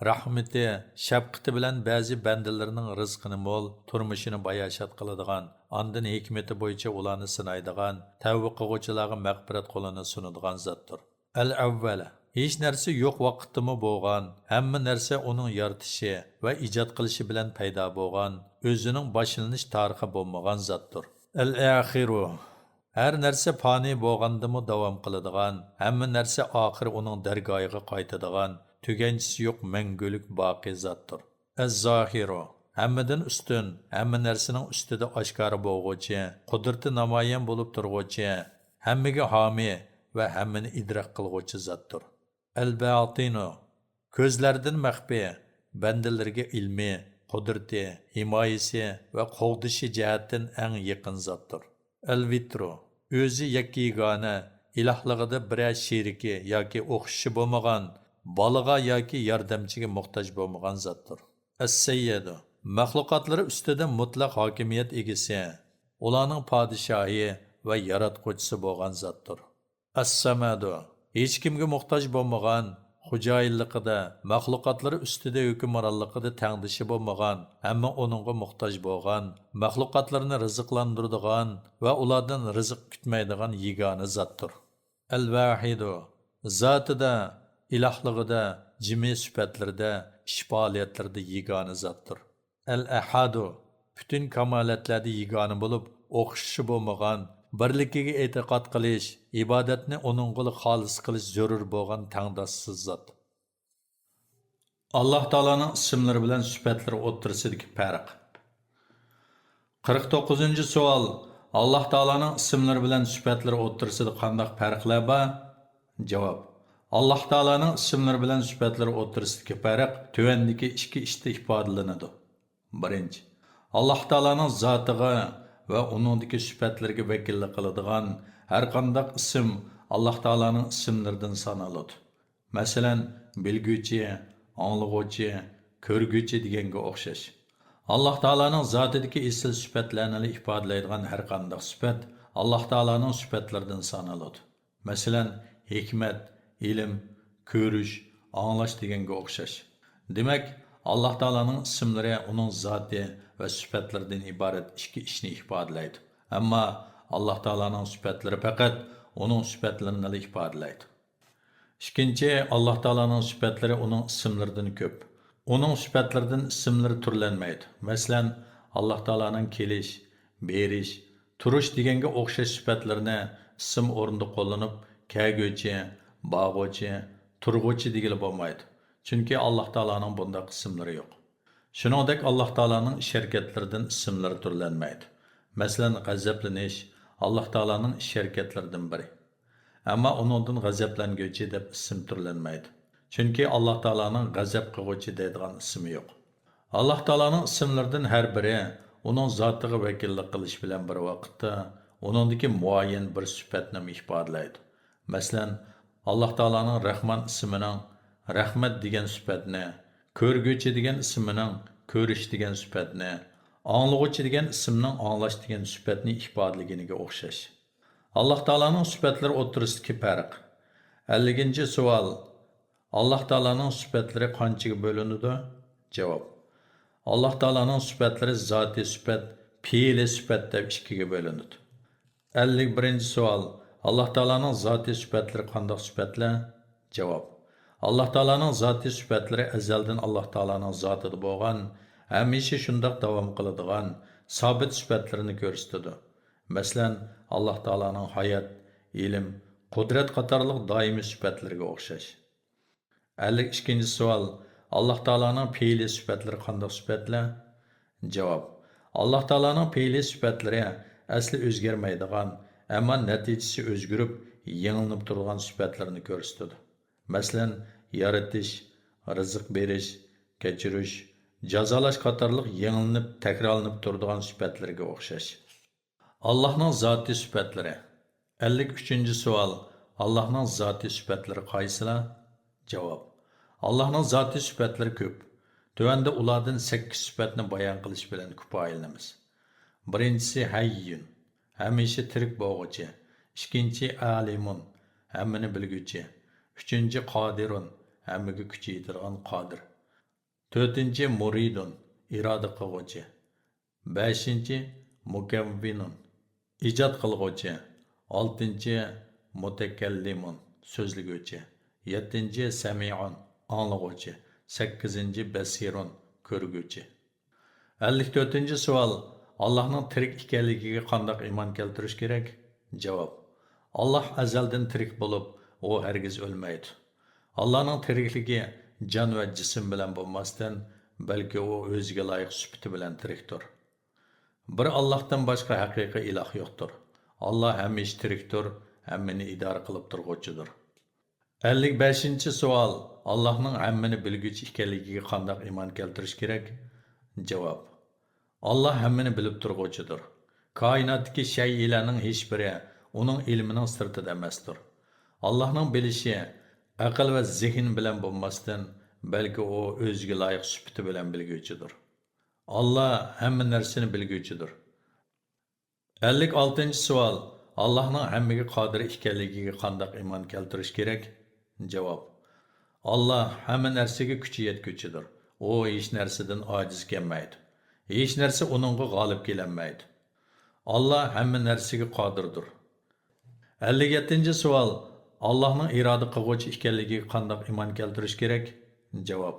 رەھمىتى، شەپقىتى بىلەن بەزى بەندىلىرىنىڭ رىزقىنى مول، تۇرمۇشىنى باياشات قىلىدىغان، ئاندىن ھېكمىتى بويىچە ئۇلارنى سىنايدىغان، تەۋبە قىلغۇچىلارغا مەغپىرەت قولىنى سۇنىدىغان زاتتۇر. ئەل-ئەۋۋەل، ھېچ نەرسە يوق ۋاقىتتىمۇ بولغان، ھەممە نەرسە ئۇنىڭ يارىتىشى ۋە ئىجاد قىلىشى بىلەن پەيدا بولغان، ئۆزىنىڭ باشلىنىش تارىخى بولمىغان زاتتۇر. ئەل-ئاخىرۇ، ھەر نەرسە پانىي بولغاندىمۇ داۋام قىلىدىغان، ھەممە نەرسە ئاخىرى ئۇنىڭ دەرگاھىغا قايتىدىغان، تۈگەنچىسى يوق مەڭگۈلۈك باقىي زاتتۇر. ئەز-زاھىرۇ، ھەممىدىن ئۈستۈن، ھەممە نەرسىنىڭ ئۈستىدە ئاشكارا بولغۇچى، قۇدرىتى نامايان بولۇپ تۇرغۇچى، ھەممىگە ھامىي ۋە ھەممىنى ئىدراك قىلغۇچى زاتتۇر. ئەل-باتىنۇ، كۆزلەردىن مەخپىي، بەندىلىرىگە ئىلمى، قۇدرىتى، ھىمايىسى ۋە قوغدىشى جەھەتتىن ئەڭ يېقىن زاتتۇر. ئەل-ۋىترۇ، ئۆزى يەككە-يېگانە، ئىلاھلىقىدا بىرەر شېرىكى ياكى ئوخشىشى بولمىغان، بالىغا ياكى ياردەمچىگە موھتاج بولمىغان زاتتۇر. ئەس-سەييىدۇ، مەخلۇقاتلىرى ئۈستىدە مۇتلەق ھاكىمىيەت ئىگىسى، ئۇلارنىڭ پادىشاھى ۋە ياراتقۇچىسى بولغان زاتتۇر. ئەس-سەمەدۇ، ھېچكىمگە موھتاج بولمىغان، خوجايىنلىقىدا، مەخلۇقاتلىرى ئۈستىدە ھۆكۈمرانلىقىدا تەڭدىشى بولمىغان، ھەممە ئۇنىڭغا موھتاج بولغان، مەخلۇقاتلىرىنى رىزىقلاندۇرىدىغان ۋە ئۇلاردىن رىزىق كۈتمەيدىغان يېگانە زاتتۇر. ئەل-ۋاھىدۇ، زاتىدا، ئىلاھلىقىدا، جىمى سۈپەتلىرىدە، ئىش پائالىيەتلىرىدە يېگانە زاتتۇر. ئەل-ئەھادۇ، پۈتۈن كامالەتلەردە يېگانە بولۇپ، ئوخشىشى بولمىغان، بىرلىكىگە ئېتىقاد قىلىش، ئىبادەتنى ئۇنىڭغىلا خالىس قىلىش زۆرۈر بولغان تەڭداشسىز زات. ئاللاھ تائالانىڭ ئىسىملىرى بىلەن سۈپەتلىرى ئوتتۇرىسىدىكى پەرق. قىرىق توققۇزىنچى سوئال، ئاللاھ تائالانىڭ ئىسىملىرى بىلەن سۈپەتلىرى ئوتتۇرىسىدا قانداق پەرقلەر بار؟ جاۋاب، ئاللاھ تائالانىڭ ئىسىملىرى بىلەن سۈپەتلىرى ئوتتۇرىسىدىكى پەرق تۆۋەندىكى ئىككى ئىشتا ئىپادىلىنىدۇ. بىرىنچى، ئاللاھ تائالانىڭ زاتىغا ۋە ئۇنىڭدىكى سۈپەتلىرىگە ۋەكىللىك قىلىدىغان ھەرقانداق ئىسىم ئاللاھ تائالانىڭ ئىسىملىرىدىن سانىلىدۇ. مەسىلەن، بىلگۈچى، ئاڭلىغۇچى، كۆرگۈچى دېگەنگە ئوخشاش. ئاللاھ تائالانىڭ زاتىدىكى ئېسىل سۈپەتلەرنىلا ئىپادىلەيدىغان ھەرقانداق سۈپەت ئاللاھ تائالانىڭ سۈپەتلىرىدىن سانىلىدۇ. مەسىلەن، ھېكمەت، ئىلىم، كۆرۈش، ئاڭلاش دېگەنگە ئوخشاش. دېمەك، ئاللاھ تائالانىڭ ئىسىملىرى ئۇنىڭ زاتى ۋە سۈپەتلىرىدىن ئىبارەت ئىككى ئىشنى ئىپادىلەيدۇ. ئەمما ئاللاھ تائالانىڭ سۈپەتلىرى پەقەت ئۇنىڭ سۈپەتلىرىنىلا ئىپادىلەيدۇ. ئىككىنچى، ئاللاھ تائالانىڭ سۈپەتلىرى ئۇنىڭ ئىسىملىرىدىن كۆپ. ئۇنىڭ سۈپەتلىرىدىن ئىسىملىرى تۈرلەنمەيدۇ. مەسىلەن، ئاللاھ تائالانىڭ كېلىش، بېرىش، تۇرۇش دېگەنگە ئوخشاش سۈپەتلىرىنى ئىسىم ئورنىدا قوللىنىپ، كەلگۈچى، بارغۇچى، تۇرغۇچى دېگىلى بولمايدۇ. چۈنكى ئاللاھ تائالانىڭ بۇنداق ئىسىملىرى يوق. شۇنىڭدەك ئاللاھ تائالانىڭ ئىش ھەرىكەتلىرىدىن ئىسىملىرى تۈرلەنمەيدۇ. مەسىلەن، غەزەپلىنىش ئاللاھ تائالانىڭ ئىش ھەرىكەتلىرىدىن بىرى. ئەمما ئۇنىڭدىن غەزەپلەنگۈچى دەپ ئىسىم تۈرلەنمەيدۇ. چۈنكى ئاللاھ تائالانىڭ غەزەپ قىلغۇچى دەيدىغان ئىسمى يوق. ئاللاھ تائالانىڭ ئىسىملىرىدىن ھەر بىرى ئۇنىڭ زاتىغا ۋەكىللىك قىلىش بىلەن بىر ۋاقىتتا ئۇنىڭدىكى مۇئەييەن بىر سۈپەتنىمۇ ئىپادىلەيدۇ. مەسىلەن، ئاللاھ تائالانىڭ رەھمان ئىسمىنىڭ رەھمەت دېگەن سۈپەتنى، كۆرگۈچى دېگەن ئىسمىنىڭ كۆرۈش دېگەن سۈپەتنى، ئاڭلىغۇچى دېگەن ئىسىمنىڭ ئاڭلاش دېگەن سۈپەتنى ئىپادىلىگىنىگە ئوخشاش. ئاللاھ تائالانىڭ سۈپەتلىرى ئوتتۇرىسىدىكى پەرق. ئەللىكىنچى سوئال. ئاللاھ تائالانىڭ سۈپەتلىرى قانچىگە بۆلۈنىدۇ؟ جاۋاب. ئاللاھ تائالانىڭ سۈپەتلىرى زاتىي سۈپەت، پېئىلىي سۈپەت دەپ ئىككىگە بۆلۈنىدۇ. ئەللىك بىرىنچى سوئال. ئاللاھ تائالانىڭ زاتىي سۈپەتلىرى قانداق سۈپەتلەر؟ جاۋاب. ئاللاھ تائالانىڭ زاتىي سۈپەتلىرى ئەزەلدىن ئاللاھ تائالانىڭ زاتىدا بولغان، ھەمىشە شۇنداق داۋام قىلىدىغان سابىت سۈپەتلىرىنى كۆرسىتىدۇ. مەسىلەن، ئاللاھ تائالانىڭ ھايات، ئىلىم، قۇدرەت قاتارلىق دائىمىي سۈپەتلىرىگە ئوخشاش. ئەللىك ئىككىنچى سوئال. ئاللاھ تائالانىڭ پېئىلىي سۈپەتلىرى قانداق سۈپەتلەر؟ جاۋاب. ئاللاھ تائالانىڭ پېئىلىي سۈپەتلىرى ئەسلى ئۆزگەرمەيدىغان، ئەمما نەتىجىسى ئۆزگىرىپ، يېڭىلىنىپ تۇرىدىغان سۈپەتلىرىنى كۆرسىتىدۇ. مەسىلەن، يارىتىش، رىزىق بېرىش، كەچۈرۈش، جازالاش قاتارلىق يېڭىلىنىپ، تەكرارلىنىپ تۇرىدىغان سۈپەتلىرىگە ئوخشاش. ئاللاھنىڭ زاتىي سۈپەتلىرى. ئەللىك ئۈچىنچى سوئال. ئاللاھنىڭ زاتىي سۈپەتلىرى قايسىلار؟ جاۋاب. ئاللاھنىڭ زاتىي سۈپەتلىرى كۆپ. تۆۋەندە ئۇلاردىن سەككىز سۈپەتنى بايان قىلىش بىلەن كۇپايىلىنىمىز. بىرىنچىسى ھەييۇن، ھەمىشە تىرىك بولغۇچى. ئىككىنچى ئالىمۇن، ھەممىنى بىلگۈچى. ئۈچىنچى قادىرۇن، ھەممىگە كۈچى يېتىدىغان قادىر. تۆتىنچى مۇرىدۇن، ئىرادە قىلغۇچى. بەشىنچى مۇكەۋۋىنۇن، ئىجاد قىلغۇچى. ئالتىنچى مۇتەكەللىمۇن، سۆزلىگۈچى. يەتتىنچى سەمىئۇن، ئاڭلىغۇچى. سەككىزىنچى بەسىرۇن، كۆرگۈچى. ئەللىك تۆتىنچى سوئال. ئاللاھنىڭ تىرىك ئىكەنلىكىگە قانداق ئىمان كەلتۈرۈش كېرەك؟ جاۋاب: ئاللاھ ئەزەلدىن تىرىك بولۇپ، ئۇ ھەرگىز ئۆلمەيدۇ. ئاللاھنىڭ تىرىكلىكى جان ۋە جىسىم بىلەن بولماستىن، بەلكى ئۇ ئۆزىگە لايىق سۈپىتى بىلەن تىرىكتۇر. بىر ئاللاھتىن باشقا ھەقىقىي ئىلاھ يوقتۇر. ئاللاھ ھەمىشە تىرىكتۇر، ھەممىنى ئىدارە قىلىپ تۇرغۇچىدۇر. ئەللىك بەشىنچى سوئال: ئاللاھنىڭ ھەممىنى بىلگۈچى ئىكەنلىكىگە قانداق ئىمان كەلتۈرۈش كېرەك؟ جاۋاب: ئاللاھ ھەممىنى بىلىپ تۇرغۇچىدۇر. كائىناتتىكى شەيئىلەرنىڭ ھېچبىرى ئۇنىڭ ئىلمىنىڭ سىرتىدا ئەمەستۇر. ئاللاھنىڭ بىلىشى ئەقىل ۋە زېھىن بىلەن بولماستىن، بەلكى ئۇ ئۆزىگە لايىق سۈپىتى بىلەن بىلگۈچىدۇر. ئاللاھ ھەممە نەرسىنى بىلگۈچىدۇر. ئەللىك ئالتىنچى سوئال: ئاللاھنىڭ ھەممىگە قادىر ئىكەنلىكىگە قانداق ئىمان كەلتۈرۈش كېرەك؟ جاۋاب: ئاللاھ ھەممە نەرسىگە كۈچى يەتكۈچىدۇر. ئۇ ھېچ نەرسىدىن ئاجىز كەلمەيدۇ. ھېچ نەرسە ئۇنىڭغا غالىب كېلەلمەيدۇ. ئاللاھ ھەممە نەرسىگە قادىردۇر. ئەللىك يەتتىنچى سوئال: ئاللاھنىڭ ئىرادە قىلغۇچى ئىكەنلىكىگە قانداق ئىمان كەلتۈرۈش كېرەك؟ جاۋاب: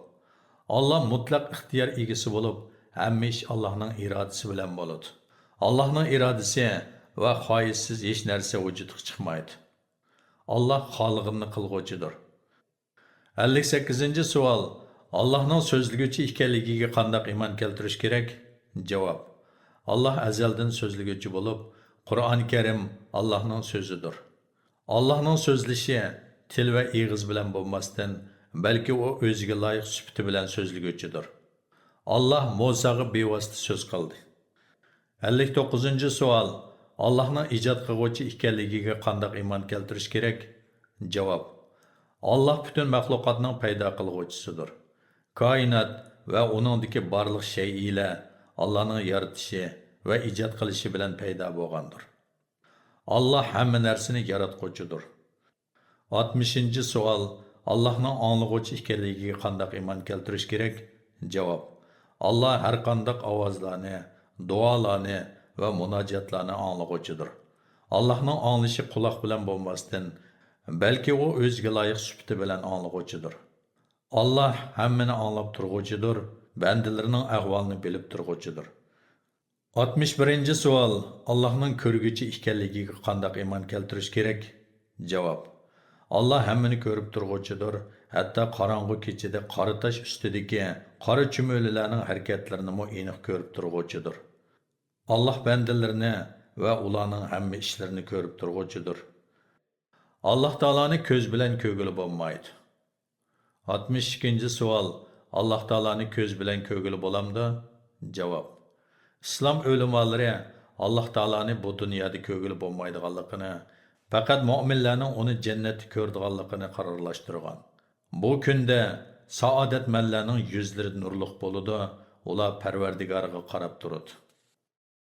ئاللاھ مۇتلەق ئىختىيار ئىگىسى بولۇپ، ھەممە ئىش ئاللاھنىڭ ئىرادىسى بىلەن بولىدۇ. ئاللاھنىڭ ئىرادىسى ۋە خاھىشسىز ھېچ نەرسە ۋۇجۇدقا چىقمايدۇ. ئاللاھ خالىغىنىنى قىلغۇچىدۇر. ئەللىك سەككىزىنچى سوئال: ئاللاھنىڭ سۆزلىگۈچى ئىكەنلىكىگە قانداق ئىمان كەلتۈرۈش كېرەك؟ جاۋاب: ئاللاھ ئەزەلدىن سۆزلىگۈچى بولۇپ، قۇرئان كەرىم ئاللاھنىڭ سۆزىدۇر. ئاللاھنىڭ سۆزلىشى تىل ۋە ئېغىز بىلەن بولماستىن، بەلكى ئۇ ئۆزىگە لايىق سۈپىتى بىلەن سۆزلىگۈچىدۇر. ئاللاھ مۇساغا بىۋاسىتە سۆز قىلدى. ئەللىك توققۇزىنچى سوئال: ئاللاھنىڭ ئىجاد قىلغۇچى ئىكەنلىكىگە قانداق ئىمان كەلتۈرۈش كېرەك؟ جاۋاب: ئاللاھ پۈتۈن مەخلۇقاتنىڭ پەيدا قىلغۇچىسىدۇر. كائىنات ۋە ئۇنىڭدىكى بارلىق شەيئىلەر ئاللاھنىڭ يارىتىشى ۋە ئىجاد قىلىشى بىلەن پەيدا بولغاندۇر. ئاللاھ ھەممە نەرسىنى ياراتقۇچىدۇر. ئاتمىشىنچى سوئال: ئاللاھنىڭ ئاڭلىغۇچى ئىكەنلىكىگە قانداق ئىمان كەلتۈرۈش كېرەك؟ جاۋاب: ئاللاھ ھەرقانداق ئاۋازلارنى، دۇئالارنى ۋە مۇناجاتلارنى ئاڭلىغۇچىدۇر. ئاللاھنىڭ ئاڭلىشى قۇلاق بىلەن بولماستىن، بەلكى ئۇ ئۆزىگە لايىق سۈپىتى بىلەن ئاڭلىغۇچىدۇر. ئاللاھ ھەممىنى ئاڭلاپ تۇرغۇچىدۇر، بەندىلىرىنىڭ ئەھۋالىنى بىلىپ تۇرغۇچىدۇر. ئاتمىش بىرىنچى سوئال: ئاللاھنىڭ كۆرگۈچى ئىكەنلىكىگە قانداق ئىمان كەلتۈرۈش كېرەك؟ جاۋاب: ئاللاھ ھەممىنى كۆرۈپ تۇرغۇچىدۇر، ھەتتا قاراڭغۇ كېچىدە قارا تاش ئۈستىدىكى قارا چۈمۈلىلەرنىڭ ھەرىكەتلىرىنىمۇ ئېنىق كۆرۈپ تۇرغۇچىدۇر. ئاللاھ بەندىلىرىنى ۋە ئۇلارنىڭ ھەممە ئىشلىرىنى كۆرۈپ تۇرغۇچىدۇر. ئاللاھ تائالانى كۆز بىلەن كۆرگىلى بولمايدۇ. ئاتمىش ئىككىنچى سوئال: ئاللاھ تائالانى كۆز بىلەن كۆرگىلى بولامدۇ؟ جاۋاب: ئىسلام ئۆلىمالىرى ئاللاھ تائالانى بۇ دۇنيادا كۆرگىلى بولمايدىغانلىقىنى، پەقەت مۆمىنلەرنىڭ ئۇنى جەننەتتە كۆرىدىغانلىقىنى قارارلاشتۇرغان. بۇ كۈندە سائادەتمەنلەرنىڭ يۈزلىرى نۇرلۇق بولىدۇ، ئۇلار پەرۋەردىگارىغا قاراپ تۇرىدۇ.